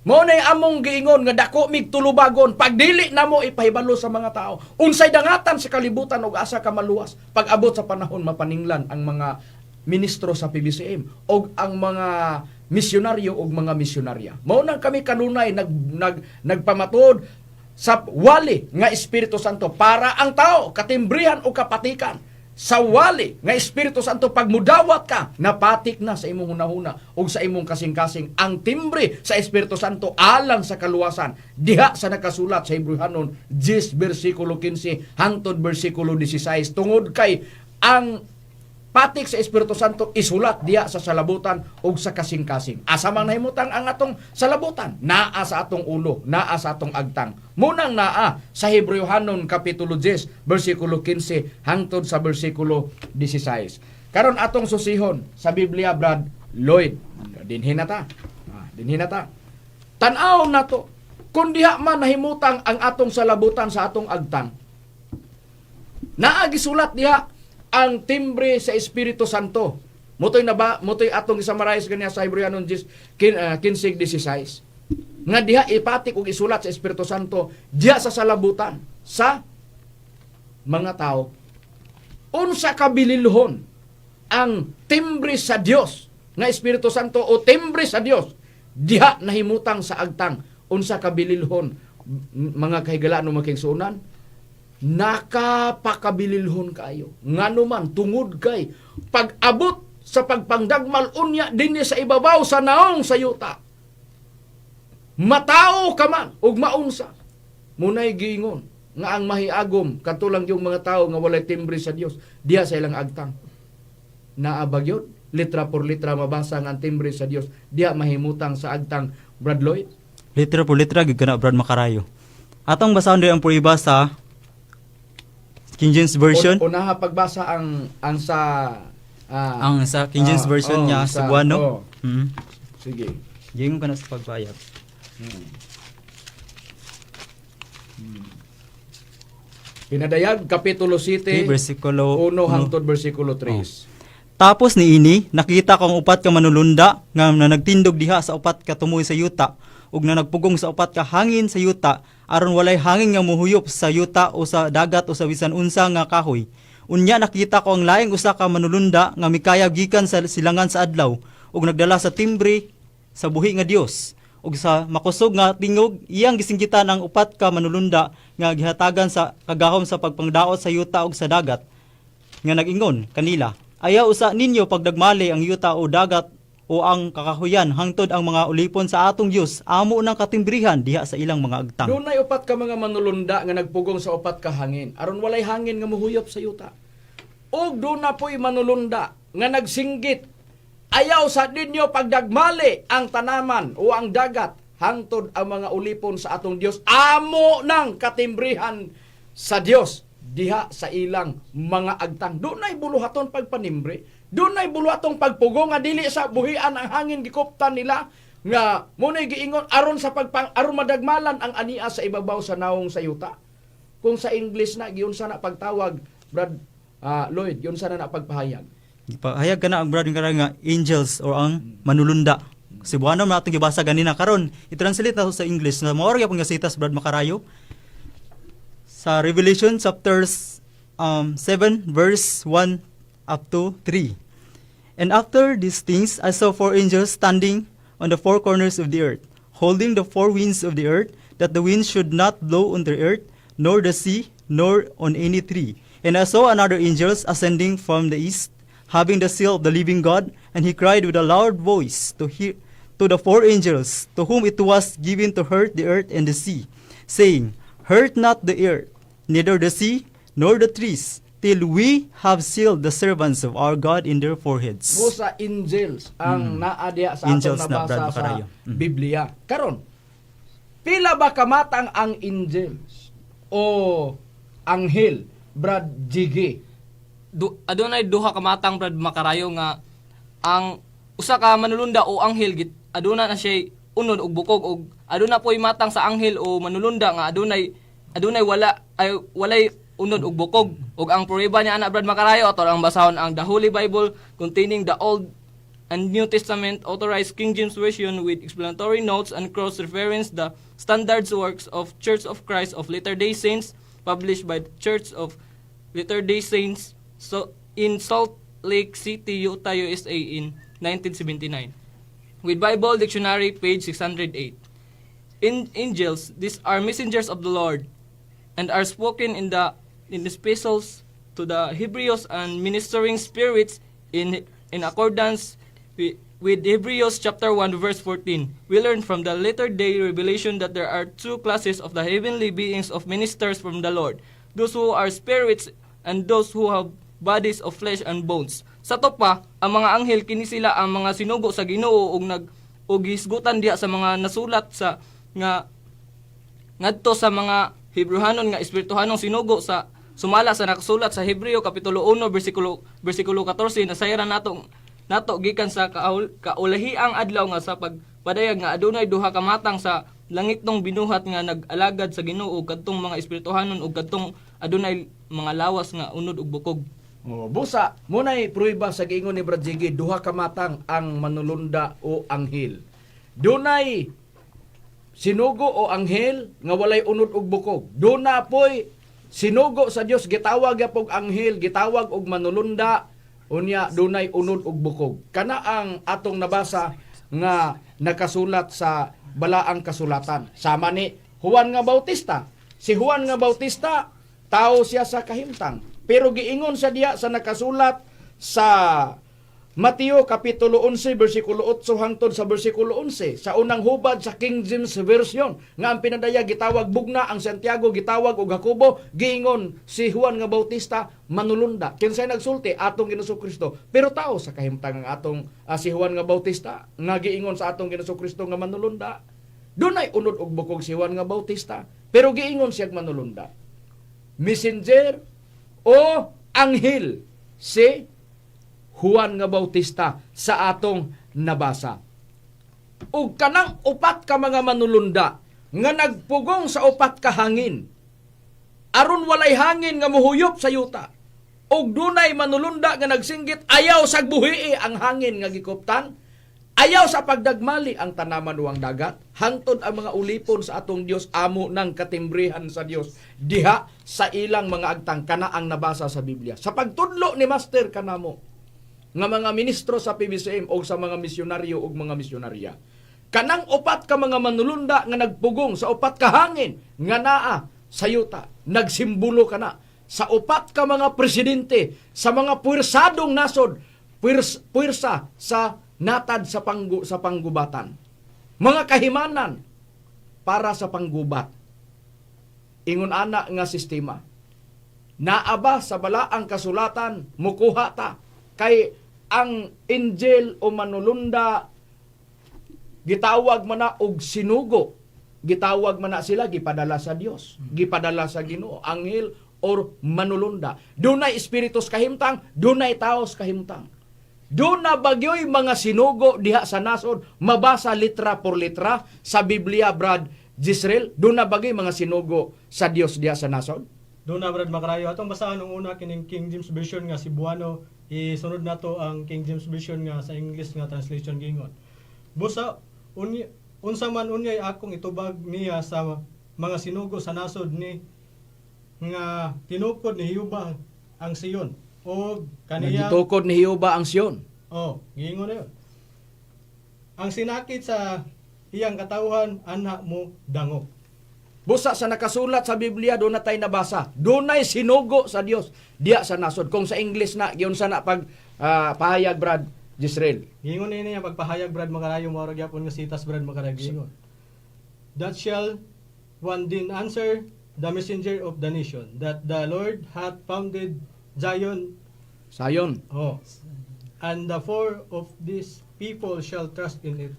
Mao nay among giingon nga dako mig tulubagon pagdili namo ipahibalo sa mga tao unsay dangatan sa kalibutan ug asa ka maluwas. Pag-abot sa panahon mapaninglan ang mga ministro sa PBCM og ang mga misyonaryo og mga misyonarya. Mao nang kami kanunay nag, nag nagpamatuod sa wali nga Espiritu Santo para ang tao katimbrihan o kapatikan sa wali nga Espiritu Santo. Pag mudawat ka, napatik na sa imong hunahuna ug sa imong kasing-kasing ang timbre sa Espiritu Santo alang sa kaluwasan diha sa nakasulat sa Hebreohanon 10 bersikulo 15 hangtod bersikulo 16, tungod kay ang patik sa Espiritu Santo isulat diha sa salabutan ug sa kasing-kasing. Asa man nahimutang ang atong salabutan? Naa sa atong ulo, naa sa atong agtang. Munang naa sa Hebreohanon kapitulo 10 bersikulo 15 hangtod sa bersikulo 16. Karon atong susihon sa Biblia, Brad Lloyd. Dinhi na ta. Dinhi na ta. Tan-aw na to. Kung diha man nahimutang ang atong salabutan sa atong agtang, naa gisulat diha ang timbre sa Espiritu Santo. Motoy na ba, motoy atong isummarize ganiya sa Hebreohanon 10 15:16. Nga diha ipatik og isulat sa Espiritu Santo diha sa salabutan sa mga tao. Unsa ka bililhon ang timbre sa Dios nga Espiritu Santo o timbre sa Dios diha nahimutang sa agtang? Unsa ka bililhon, mga kahigalaan o mga kaigsuonan? Nakapakabililhon kaayo. Ngano man? Tungod kay pag-abot sa pagpangdagmal unya dinhi sa ibabaw sa naong sa yuta, matao ka man ug maunsa, munay giingon nga ang mahiagom katulang yung mga tao nga walay timbre sa Dios diha sa ilang agtang. Naa ba gyud litra por litra mabasa nga ang timbre sa Dios diha mahimutang sa agtang, Brad Lloyd? Litra por litra gid kana, Brad Makarayo. Atong basahon diri ang prueba sa King James Version. Unaha pagbasa ang sa Ang sa King James Version oh, niya Cebuano. Oh, sige. Giingon kana sa pagpahayag. Pinadayag kapitulo 7, Okay, versikulo 1 hangtod versikulo 3. Tapos niini, nakita ko ang upat ka manulunda nga na nagtindog diha sa upat ka tumoy sa yuta ug na nagpugong sa upat ka hangin sa yuta aron walay hangin nga muhuyop sa yuta o sa dagat o sa bisan unsa nga kahoy. Unya nakita ko ang laing usa ka manulunda nga mikayab gikan sa silangan sa adlaw ug nagdala sa timbre sa buhi nga Dios ug sa makusog nga tingog iyang gisinggitan ang upat ka manulunda nga gihatagan sa kagahom sa pagpangdaot sa yuta ug sa dagat nga nag-ingon kanila, "Ayaw usa ninyo pagdagmali ang yuta o dagat o ang kakahuyan hangtod ang mga ulipon sa atong Dios amo nang katimbrihan diha sa ilang mga agtang." Dunay upat ka mga manulunda nga nagpugong sa upat ka hangin aron walay hangin nga muhuyop sa yuta. Ug duna po'y manulunda nga nagsinggit, "Ayaw sa ninyo pagdagmali ang tanaman o ang dagat hangtod ang mga ulipon sa atong Dios amo nang katimbrihan sa Dios diha sa ilang mga agtang." Dunay buluhaton pagpanimbre, dunay buluhatong pagpugong nga dili sa buhian ang hangin gikuptan nila nga muna'y giingon aron sa pagpang aron madagmalan ang ania sa ibabaw sa naong sa yuta. Kung sa English na giunsa na pagtawag, Brad Lloyd, giunsa na na pagpahayag? Gipahayag ka na ang brad nga nga angels or ang manulunda. Cebuano man atong gibasa ganina, karon i-translate na to sa English na mao ra gyapon nga sitas, Brad Makarayo, sa Revelation chapters 7 verse 1 up to 3. And after these things, I saw four angels standing on the four corners of the earth, holding the four winds of the earth, that the wind should not blow on the earth, nor the sea, nor on any tree. And I saw another angel ascending from the east, having the seal of the living God, and he cried with a loud voice to the four angels, to whom it was given to hurt the earth and the sea, saying, "Hurt not the earth, neither the sea, nor the trees, till we have sealed the servants of our God in their foreheads." Busa angels ang naa diha sa atong Angels na, nabasa Brad sa Makarayo. Biblia. Karon, pila ba kamatang ang angels o anghel, Brad Jiggy? Adunay duha ka matang, Brad Makarayo, nga ang usa ka manulunda o anghel git aduna na siya unod og bukog og aduna poy matang sa anghel o manulunda nga adunay adunay wala ay walay unod og bukog. Ug ang pruweba niya ana, Brad Makarayo, ato ang basahon ang The Holy Bible containing the Old and New Testament, Authorized King James Version with explanatory notes and cross-reference, the Standards Works of Church of Christ of Latter-day Saints, published by the Church of Latter-day Saints so in Salt Lake City, Utah, USA in 1979. With Bible Dictionary, page 608. In angels, these are messengers of the Lord and are spoken in the epistles to the Hebrews and ministering spirits in accordance with Hebrews chapter 1 verse 14. We learn from the later day revelation that there are two classes of the heavenly beings of ministers from the Lord: those who are spirits and those who have bodies of flesh and bones. Sa to pa, ang mga anghel kini sila ang mga sinugo sa Ginoo ug nag ug hisgutan diha sa mga nasulat sa nga ngadto sa mga Hebrehanon nga espirituhanong sinugo sa sumala sa nakasulat sa Hebreo kapitulo 1 versikulo 14 nasayran nato nato gikan sa kaulahiang adlaw nga sa pagpadayag nga adunay duha ka matang sa langitnong binuhat nga nag-alagad sa Ginoo, kadtong mga espirituhanon ug kadtong adunay mga lawas nga unod ug bukog. Oh, busa, muna'y pruweba sa giingon ni Brad Jiggy, duha ka matang ang manulunda o anghel. Dunay sinugo o anghel nga walay unod og bukog. Duna poy sinugo sa Dios, gitawag gyapon anghel, gitawag og manulunda, unya dunay unod og bukog. Kana ang atong nabasa nga nakasulat sa balaang kasulatan. Sama ni Juan nga Bautista. Si Juan nga Bautista, tao siya sa kahimtang. Pero giingon sa diya sa nakasulat sa Mateo kapitulo 11 bersikulo 8 hangtod sa bersikulo 11 sa unang hubad sa King James Version nga ang pinadayag gitawag bugna, ang Santiago gitawag og Jacobo, giingon si Juan nga Bautista manulunda. Kinsay nagsulti? Atong Ginoong Kristo. Pero tao sa kahimtang ang atong si Juan nga Bautista nga giingon sa atong Ginoong Kristo nga manulunda. Dunay unod og bukog si Juan nga Bautista, pero giingon siya manulunda. Messenger o anghel si Juan nga Bautista sa atong nabasa. Ug kanang upat ka mga manulunda nga nagpugong sa upat ka hangin. Aron walay hangin nga muhuyop sa yuta. Og dunay manulunda nga nagsinggit, "Ayaw sagbuhii ang hangin nga gikuptan. Ayaw sa pagdagmali ang tanaman o ang dagat, hangtod ang mga ulipon sa atong Dios amo ng katimbrihan sa Dios diha sa ilang mga agtang." Kana ang nabasa sa Biblia. Sa pagtudlo ni Master kanamo nga mga ministro sa PBCM o sa mga misyonaryo ug mga misyonarya, kanang upat ka mga manulunda nga nagpugong sa upat ka hangin nga naa sa yuta, nagsimbolo kana sa upat ka mga presidente sa mga puwersadong nasod, puwersa sa natad sa panggubatan. Mga kahimanan para sa panggubat. Ingon ana nga sistema. Naa ba sa balaang kasulatan mukuha ta kay ang angel o manulunda gitawag man na og sinugo? Gitawag man na sila, gipadala sa Dios, gipadala sa Ginoo, anghel or manulunda. Dunay espiritus kahimtang, dunay taos kahimtang. Duna bagyoy mga sinugo diha sa nasod mabasa litra por litra sa Biblia, Brad Jisrael? Duna bagyoy mga sinugo sa Dios diha sa nasod? Doon na, Brad Makarayo. Atong basahan ang una kining King James Version nga Cebuano. Isunod nato ang King James Version nga sa English nga translation. Gingon: "Busa unsa man unyay akong itubag niya sa mga sinugo sa nasod ni nga tinukod ni Jehova ang Sion og kaniya." Nagitukod ni Jehova ang Sion. Oh, giingon na yun. "Ang sinakit sa iyang katawhan anha mo dangop." Busa sa nakasulat sa Biblia, doon na tayo nabasa. Dunay sinugo sa Dios diya sa nasod. Kung sa English na, giunsa na pag pahayag, Brad Jisrael? Giingon na niya pagpahayag, Brad Makarayo, mao ra gyapon nga sitas, Brad Makarayo. Giingon: "That shall one then answer the messenger of the nation, that the Lord hath founded Zion," Sayon. Oh, "and the four of these people shall trust in it."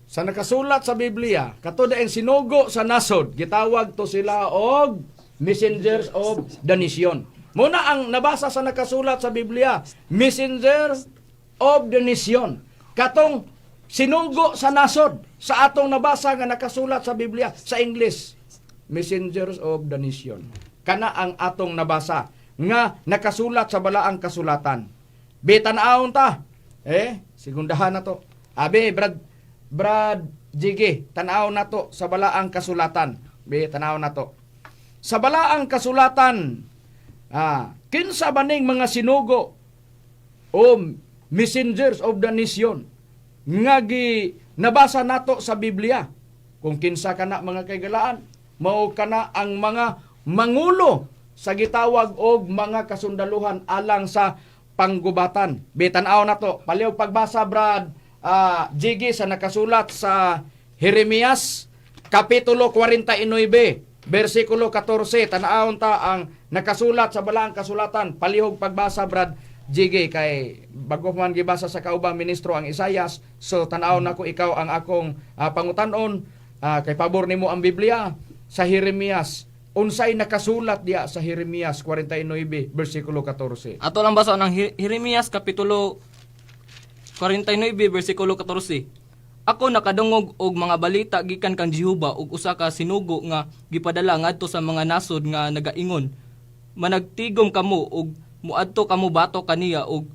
Sa nakasulat sa Biblia, kato ang sinugo sa nasod, gitawag to sila og messengers of the nation. Muna ang nabasa sa nakasulat sa Biblia, messengers of the nation. Katong sinugo sa nasod sa atong nabasa nga nakasulat sa Biblia sa English, messengers of the nation. Kana ang atong nabasa nga nakasulat sa balaang kasulatan. Bitan-aon ta. Eh, segundahan na to. Abi, Brad Jiggy, tanaw na to sa balaang kasulatan. Be, tanaw na to. Sa balaang kasulatan, kinsa ba ning mga sinugo o messengers of the nation nga gi nabasa nato sa Biblia? Kung kinsa kana, mga kaigalaan, mao kana ang mga mangulo sa gitawag og mga kasundaluhan alang sa panggubatan. Bitan-aw na to. Palihog pagbasa, Brad Jiggy, sa nakasulat sa Jeremias Kapitulo 49, versikulo 14. Tanawon ta ang nakasulat sa balaang kasulatan. Palihog pagbasa, Brad Jiggy, kay bago man gibasa sa kaubang ministro ang Isayas. So tanaw nako ikaw ang akong pangutanon kay pabor nimo ang Biblia sa Jeremias. Unsay nakasulat diya sa Jeremias 49 versikulo 14? Ato lang basa ng Jeremias Kapitulo 49 versikulo 14. "Ako nakadungog og mga balita gikan kang Jehova og usa ka sinugo nga gipadala ngadto sa mga nasod nga nagaingon: Managtigom kamo og muadto kamo batok kaniya og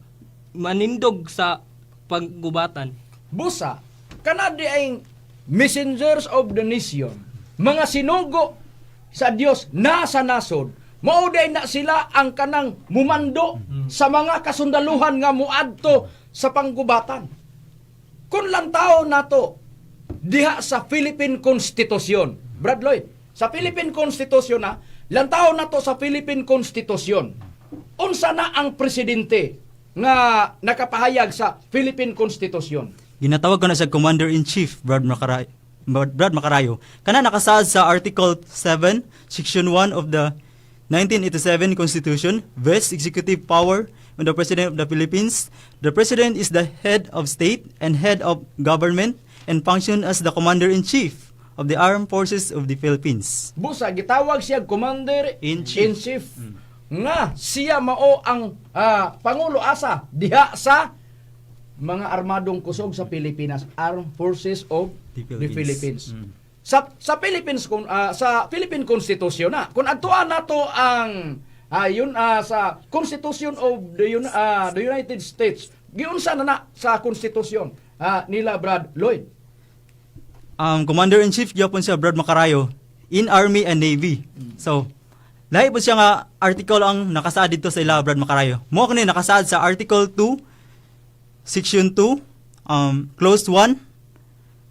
manindog sa paggubatan." Busa, kana di ay messengers of the nation, mga sinugo sa Dios na sa nasod, mao day na sila ang kanang mumando sa mga kasundaluhan nga muadto sa panggubatan. Kung lang tao nato diha sa Philippine Constitution, Brad Lloyd, sa Philippine Constitution na, lantaw nato sa Philippine Constitution. Unsa na ang presidente nga nakapahayag sa Philippine Constitution? Ginatawag ko na siya Commander-in-Chief, Brad Makarayo. Brad Makarayo. Kana nakasaad sa Article 7, Section 1 of the 1987 Constitution, vests executive power on the President of the Philippines. The President is the head of state and head of government and function as the Commander-in-Chief of the Armed Forces of the Philippines. Busa gitawag siya Commander In Chief. In Chief. Nga siya mao ang pangulo asa diha sa mga armadong kusog sa Pilipinas, Armed Forces of The the Philippines. Philippines. Sa Philippines kung sa Philippine Constitution na kung adtuan nato ang yun sa Constitution of the United States, giunsa na na sa konstitusyon nila, Brad Lloyd? Commander-in-Chief gyapon siya, Brad Makarayo, in Army and Navy. So, lahi po siya nga article ang nakasaad dito sa ila, Brad Makarayo. Mo kini nakasaad sa Article 2, Section 2, Clause 1,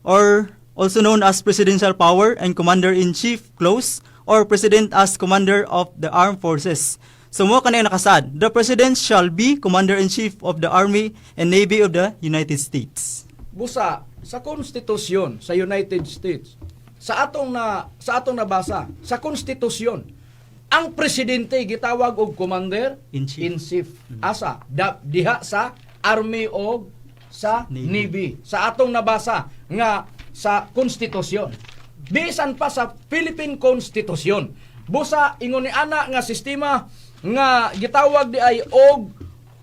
or also known as Presidential Power and Commander-in-Chief Clause, or President as Commander of the Armed Forces. So mo kani nakasaad, the President shall be Commander-in-Chief of the Army and Navy of the United States. Busa sa konstitusyon sa United States, sa atong nabasa sa konstitusyon, ang presidente gitawag og commander In chief. In chief. Asa diha sa army og sa Navy. Navy. Sa atong nabasa nga sa konstitusyon, bisan pa sa Philippine Constitution, busa ingon ni ana nga sistema nga gitawag di ay og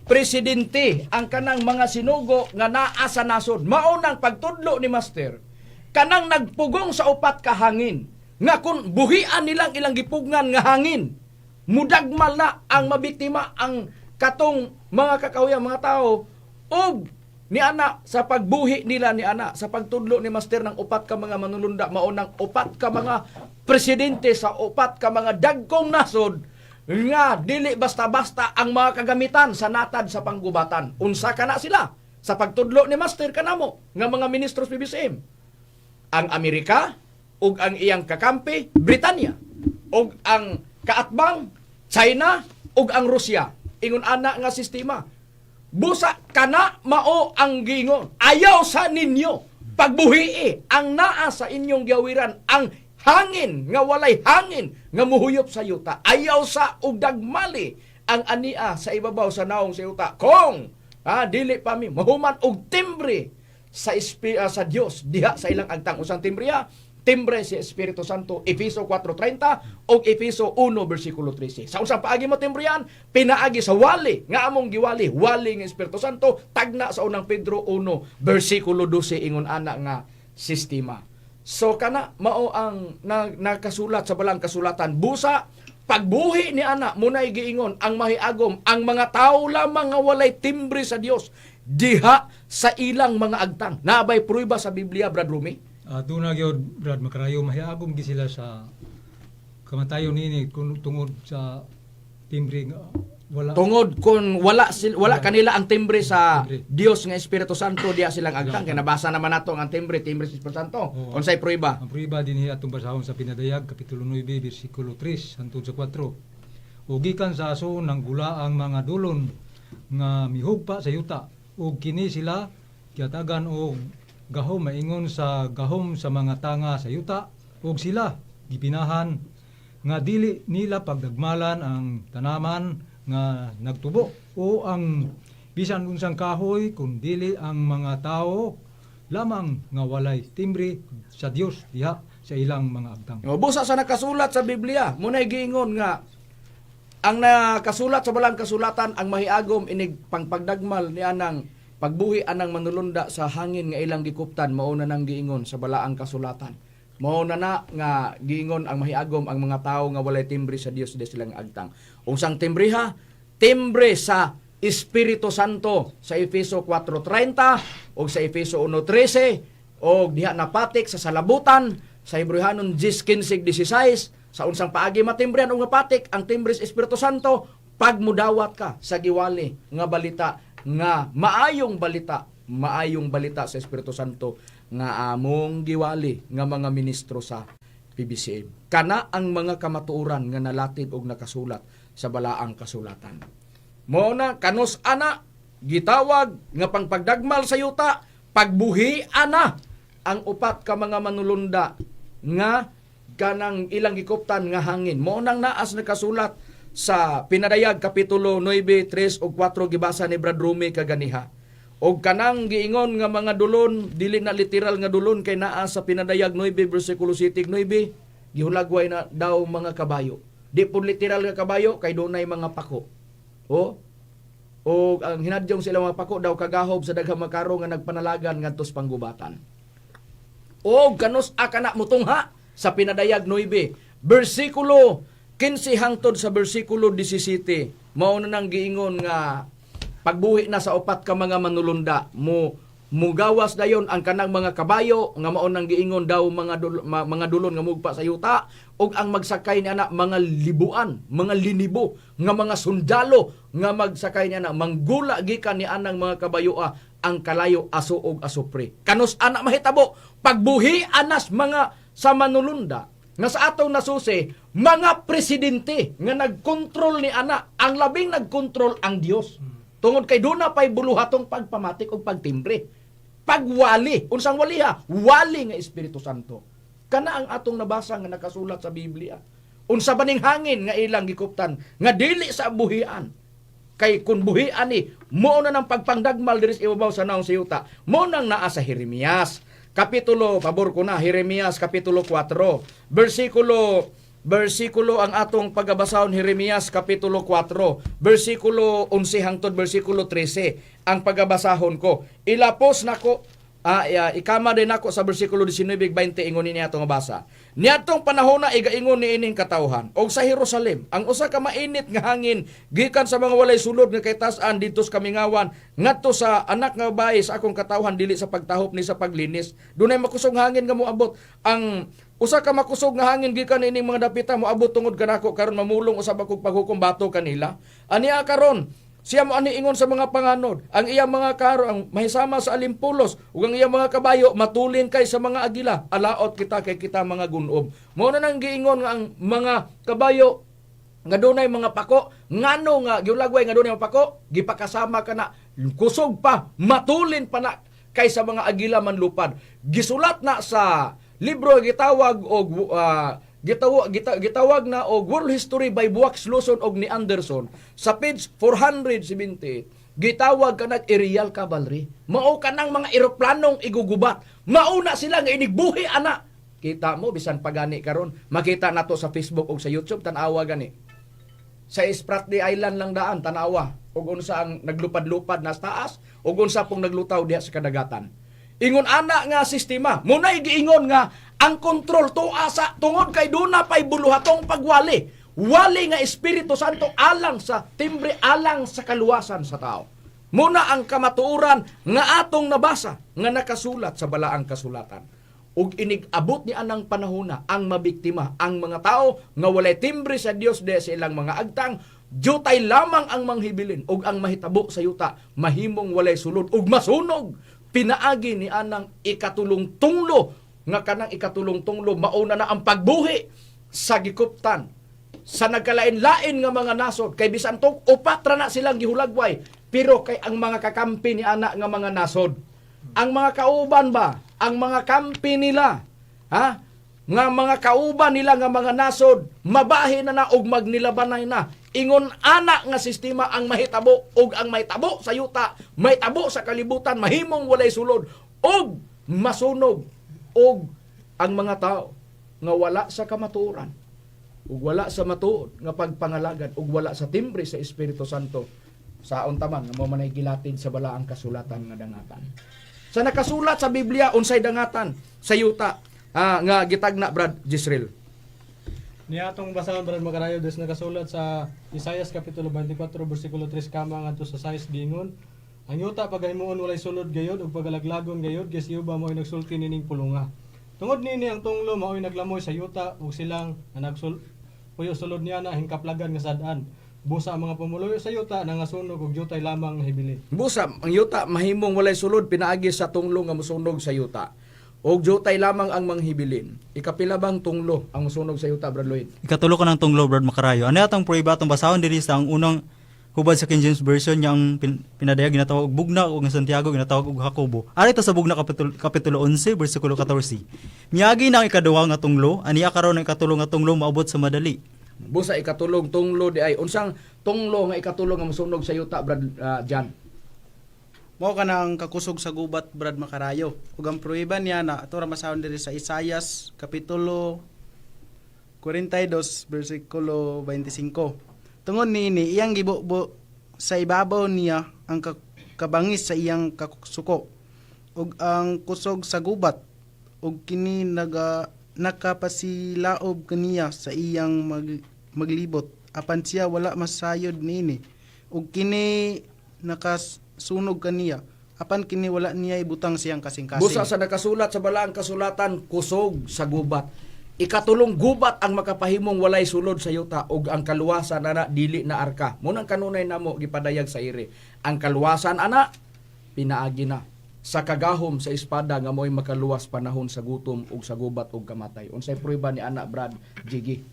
presidente ang kanang mga sinugo nga naa sa nasod. Mao nang pagtudlo ni Master, kanang nagpugong sa upat ka hangin nga kung buhian nilang ilang gipugngan nga hangin, mudagmal na ang mabiktima ang katong mga kakawya mga tao. Ug ni ana sa pagbuhi nila ni ana sa pagtudlo ni Master ng upat ka mga manulunda, mao nang upat ka mga presidente sa upat ka mga dagkong nasod nga dili basta-basta ang mga kagamitan sa natad sa panggubatan. Unsa kana sila sa pagtudlo ni Master kanamo nga mga ministros PBCM? Ang Amerika ug ang iyang kakampi Britanya, ug ang kaatbang China ug ang Rusya. Ingon ana nga sistema. Busa kana mao ang giingon, ayaw sa ninyo pagbuhii ang naa sa inyong giawiran, ang hangin nga walay hangin nga muhuyop sa yuta. Ayaw sa og dagmali ang ania sa ibabaw sa naong sa yuta kung dili pa mi mahuman og timbre sa Dios diha sa ilang agtang. Usang timbre? Timbre si Espiritu Santo, Efeso 4:30 ug Efeso 1 bersikulo 13. Sa unsang paagi mo timbrehan? Pinaagi sa wali nga among giwali, wali ng Espiritu Santo, tagna sa Unang Pedro 1 bersikulo 12. Ingon ana nga sistema. So kana mao ang nakasulat sa balang kasulatan. Busa pagbuhi ni ana, munay giingon ang mahiagom ang mga tao lamang nga walay timbre sa Dios diha sa ilang mga agtang. Nabay prueba sa Biblia, Brad Rumi? Doon na gyud, Brad Makarayo, mahiagom gi sila sa kamatayon nini kung tungod sa timbre nga wala. Tungod kung wala kanila ang timbre sa Timbre. Dios nga Espiritu Santo diha silang agtang, kay nabasa naman nato ang timbre, timbre sa Espiritu Santo. Oo. Unsay prueba? Ang prueba dinhi atong basahon sa Pinadayag kapitulo 9 bersikulo 3 hangtod sa 4. Ug gikan sa aso nanggula ang mga dulon nga mihugpa sa yuta, ug kini sila gihatagan og gahom maingon sa gahom sa mga tanga sa yuta, ug sila gipinahan nga dili nila pagdagmalan ang tanaman nga nagtubo o ang bisan unsang kahoy, kun dili ang mga tao lamang nga walay timbre sa Dios diha sa ilang mga agtang. O, busa sa nakasulat sa Biblia, munay giingon nga ang nakasulat sa balang kasulatan, ang mahiagom inig pangpagdagmal ni anang pagbuhi anang manulunda sa hangin nga ilang gikuptan, mao na nang giingon sa balaang kasulatan. Mao na na nga giingon ang mahiagom ang mga tao nga walay timbre sa Dios di silang agtang. Unsang timbre ha? Timbre sa Espiritu Santo sa Efeso 4:30 o sa Efeso 1:13 o diha napatik sa salabutan sa Hebreohanon 10:15-16. Sa unsang paagi matimbrehan o nga patik ang timbre sa Espiritu Santo? Pag mudawat ka sa giwali nga balita, nga maayong balita, maayong balita sa Espiritu Santo nga among giwali nga mga ministro sa PBCM. Kana ang mga kamatuoran nga nalatid og nakasulat sa balaang kasulatan. Mao na kanus ana gitawag nga pangpagdagmal sa yuta, pagbuhi ana ang upat ka mga manulunda nga kanang ilang gikuptan nga hangin. Mao nang naas nakasulat sa Pinadayag kapitulo 9, 3 ug 4, gibasa ni Brad Rumi kaganiha. Og kanang giingon nga mga dulon, dili na literal nga dulon, kay naa sa Pinadayag 9 bersikulo 7 9, gihulagway na daw mga kabayo. Di po literal nga kabayo kay dunay mga pako. O o ang hinadyong sila mga pako daw kagahob sa daghang makaro nga nagpanalagan ngadto sa panggubatan. O kanus a kana mutungha sa Pinadayag 9 bersikulo 15 hangtod sa bersikulo 17, mao na nang giingon nga pagbuhi na sa upat ka mga manulunda, mo mugawas dayon ang kanang mga kabayo nga mao nang giingon daw mga mga dulon nga mugpa sa yuta, ug ang magsakay ni ana mga libuan, mga linibo nga mga sundalo nga magsakay ni ana, manggula gikan ni anang mga kabayoa ang kalayo, aso ug asupre. Kanus ana mahitabo? Pagbuhi anas mga sa manulunda nga sa atong nasusi mga presidente nga nagkontrol ni ana. Ang labing nagkontrol ang Dios, tungod kay duna pay buluhatong pagpamatik og pagtimbre, pagwali. Unsang waliha? Wali nga Espiritu Santo. Kana ang atong nabasa nga nakasulat sa Biblia. Unsa ba ning hangin nga ilang gikuptan nga dili sa buhian? Kay kung buhian ni mao na ng pagpangdagmal diri sa ibabaw sa naong sa yuta. Mao nang naa sa Jeremias kapitulo, pabor ko na, Jeremias kapitulo 4 bersikulo bersikulo ang atong pagabasahon. Jeremias kapitulo 4 bersikulo 11 hangtod bersikulo 13 ang pagabasahon ko. Ilapos nako, ikama din ako sa bersikulo 19, 20, ingon niya atong basa. Niadtong panahon na igaingon ni ining katawhan og sa Jerusalem ang usa ka mainit nga hangin gikan sa mga walay sulod nga kaytas-an didto sa kamingawan ngadto sa anak nga babae sa akong katawhan, dili sa pagtahop ni sa paglinis. Dunay makusog hangin nga moabot. Ang usa ka makusog nga hangin gikan ining mga dapita moabot tungod kanako karon mamulong usab akong paghukom bato kanila. Ania karon siya mo ani ingon sa mga panganod, ang iyang mga karo ang mahisama sa alimpulos ug ang iyang mga kabayo matulin kay sa mga agila. Alaot kita kay kita mga gunob. Mao na nang giingon nga ang mga kabayo nga dunay mga pako, ngano nga giulagway nga dunay mga pako, gipakasama kana kusog pa, matulin pa na kay sa mga agila manlupad. Gisulat na sa libro gitawag og gitawag na og World History by Buax Luzon og ni Anderson sa page 470, gitawag kanag aerial cavalry. Mao kanang mga eroplanong igugubat. Mauna sila nga inigbuhi ana. Kita mo bisan pagani karon, makita nato sa Facebook ug sa YouTube, tan-awa gani. Sa Spratly Island lang daan, tanawa ug unsa ang naglupad-lupad na sa taas ug unsa pong naglutaw diha sa kadagatan. Ingon ana nga sistema, munay giingon nga ang kontrol tuwa sa tungod kay duna pay buluhatong pagwali. Wali nga Espiritu Santo alang sa timbre, alang sa kaluwasan sa tao. Muna ang kamatuoran nga atong nabasa nga nakasulat sa balaang kasulatan. Ug inig-abot ni anang panahona ang mabiktima ang mga tao nga walay timbre sa Dios de sa ilang mga agtang, jutay lamang ang manghibilin, ug ang mahitabo sa yuta mahimong walay sulod ug masunog pinaagi ni anang ikatulong tunglo, nga kanang ikatulong tunglo mauna na ang pagbuhi sa gikuptan sa nagkalain-lain nga mga nasod, kay bisan tong upat ra na silang gihulagway, pero kay ang mga kakampi ni ana nga mga nasod, ang mga kauban ba, ang mga kampi nila, ha, nga mga kauban nila nga mga nasod, mabahin na na og magnilabanay na. Ingon ana nga sistema ang mahitabo, ug ang mahitabo sa yuta, mahitabo sa kalibutan, mahimong walay sulod ug masunog, ug ang mga tao nga wala sa kamatuoran ug wala sa matuod nga pagpangalagad ug wala sa timbre sa Espiritu Santo, saon taman nga mao manay gilatid sa balaang kasulatan nga dangatan. Sa nakasulat sa Biblia, unsay dangatan sa yuta nga gitagna, Brad Jisreel? Niya atong basahon, Brad Makarayo, des nakasulat sa Isayas kapitulo 24 bersikulo 3 kama ngadto sa 6, giingon: "Ang yuta pagahimuon walay sulod gayod ug pagalaglagon gayod kay si Jehova mao'y nagsulti nining pulunga. Tungod niini ang tunglo mao'y naglamoy sa yuta ug silang nga nagsul puyo sulod niya na hingkaplagan nga sad-an. Busa ang mga pumuluyo sa yuta nangasunog ug jutay lamang nahibili." Busa ang yuta mahimong walay sulod pinaagi sa tunglo nga mosunog sa yuta. Og jutay lamang ang manghibilin. Ikapila bang tunglo ang mosunog sa yuta, Brad Lloyd? Ikatulo ka ng tunglo, Brad Makarayo. Ano atong prueba atong basahon diri sa ang unang hubad sa King James Version niya, ang pinadayag ginatawag og Bugna ug ang Santiago ginatawag og Jacobo. Ari ta sa Bugna kapitulo 11 bersikulo 14. "Miagi na ang ikaduha nga tunglo, aniya karon ang ikatulo nga tunglo maabot sa madali." Busa ikatulong tunglo di ay unsang tunglo nga ikatulo nga mosunog sa yuta, Brad Jan? Mao kanang kakusog sa gubat, Brad Makarayo. Ug ang pruweba niya na ato ra masahon diri sa Isayas kapitulo 42 bersikulo 25. "Tungod niini iyang gibubo sa ibabaw niya ang kabangis sa iyang kasuko ug ang kusog sa gubat ug Ug kini nakapasilaob kaniya sa iyang maglibot, apan siya wala masayod niini. Ug kini nakasunog kaniya, apan kini wala niya ibutang siyang kasing-kasing. Busa sa nakasulat sa balaang kasulatan, kusog sa gubat. Ikatulong gubat ang makapahimong walay sulod sa yuta ug ang kaluwasan ana dili na arka. Munang kanunay namo gipadayag sa iri. Ang kaluwasan ana pinaagi na sa kagahom sa espada nga mo'y makaluwas panahon sa gutom ug sa gubat ug kamatay. Unsay prueba ni ana, Brad Jiggy?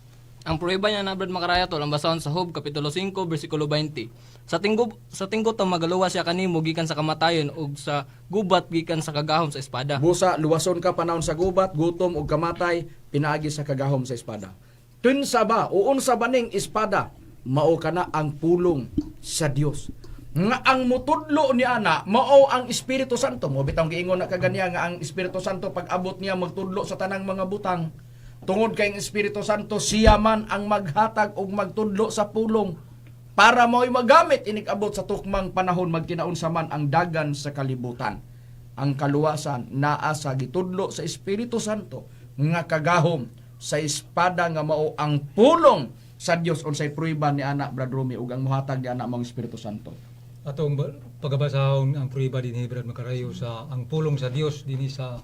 Ang pruweba niya na, Brad Makaraya, tol, ang basahon sa Job kapitulo 5 bersikulo 20. Sa tinggo ta magaluwas siya kanimo gikan sa kamatayon ug sa gubat gikan sa kagahom sa espada. Busa, luwason ka panahon sa gubat, gutom ug kamatay, pinaagi sa kagahom sa espada. Tunsa ba o unsa ba ning espada? Mao kana ang pulong sa Dios. Nga ang mutudlo ni ana mao ang Espiritu Santo. Mo bitawng giingon na kaganiya nga ang Espiritu Santo pag abot niya magtudlo sa tanang mga butang. Tungod kay ang Espiritu Santo siya man ang maghatag ug magtudlo sa pulong para mao'y magamit inig-abot sa tukmang panahon magkinaunsa man ang dagan sa kalibutan. Ang kaluwasan naa sa gitudlo sa Espiritu Santo nga kagahom sa espada nga mao ang pulong sa Dios. Unsay prueba ni ana, Brad Rumi, ug ang mohatag ni ana mong Espiritu Santo? Atong pagabasahon ang prueba dinhi, Brad Makarayo, sa ang pulong sa Dios dinhi sa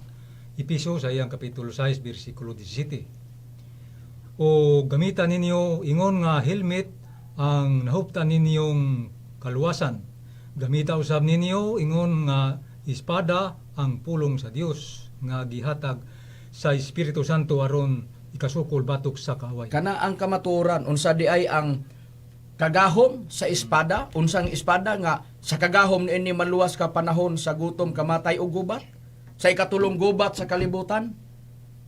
Episo sa iyang kapitulo 6 bersikulo 17. O gamitan ninyo ingon nga helmet ang nahuptan ninyong kaluwasan. Gamita usab ninyo ingon nga espada ang pulong sa Dios nga gihatag sa Espiritu Santo aron ikasukol batok sa kaaway. Kana ang kamatuoran. Unsa di ay ang kagahom sa espada? Unsang espada nga sa kagahom niini maluwas ka panahon sa gutom, kamatay ug gubat? Sa ikatulong gubat sa kalibutan,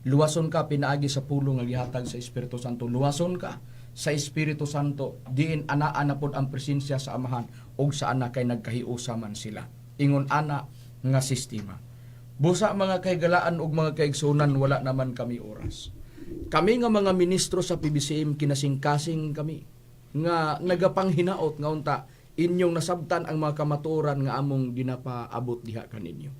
luwason ka pinaagi sa pulong nga gihatag sa Espiritu Santo. Luwason ka sa Espiritu Santo diin anaa na pod ang presensya sa Amahan ug sa Anak kay nagkahiusa man sila. Ingon ana nga sistema. Busa, mga kahigalaan ug mga kaigsunan, wala naman kami oras. Kami nga mga ministro sa PBCM, kinasingkasing kami nga nagapanghinaot nga unta inyong nasabtan ang mga kamatuoran nga among ginapaabot diha kaninyo.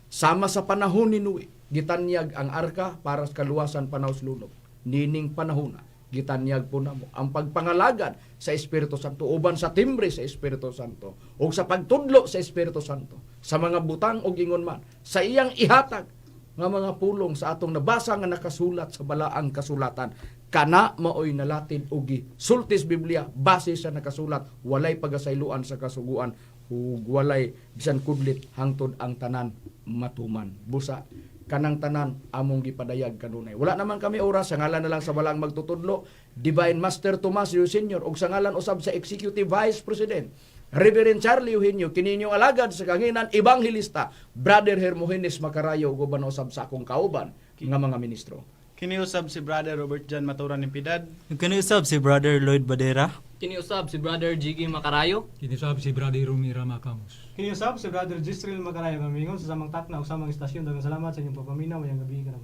Sama sa panahon ni Noe, gitanyag ang arka para sa kaluwasan panahon sa lunob. Nining panahona, gitanyag po namo ang pagpangalagad sa Espiritu Santo uban sa timbre sa Espiritu Santo ug sa pagtudlo sa Espiritu Santo sa mga butang og ingon man sa iyang ihatag nga mga pulong sa atong nabasa nga nakasulat sa balaang kasulatan. Kana maoy nalatid og sultis Biblia base sa nakasulat, walay pagasayloan sa kasuguan ug walay bisan kudlit hangtod ang tanan matuman. Busa kanang tanan among gipadayag kanunay. Wala naman kami oras. Sa ngalan na lang sa balang magtutudlo, Divine Master Tomas Yu Senior, ug sa ngalan usab sa Executive Vice President Reverend Charlie Eugenio, kini inyong alagad sa kahanginan, Evangelista Brother Hermogenes Macarayo, ug uban usab sa akong kauban nga mga ministro. Kini usab si Brother Robert John Maturan Impidad. Kani usab si Brother Lloyd Badera. Kiniusab si Brother Jiggy Makarayo. Kinisab si Brother Rumi Ramakamos. Kiniusab si Brother Gisrel Makaraya mamingon sa samang takna o samang istasyon. Daghang salamat sa inyong pagpaminaw. Mayang gabi ka na.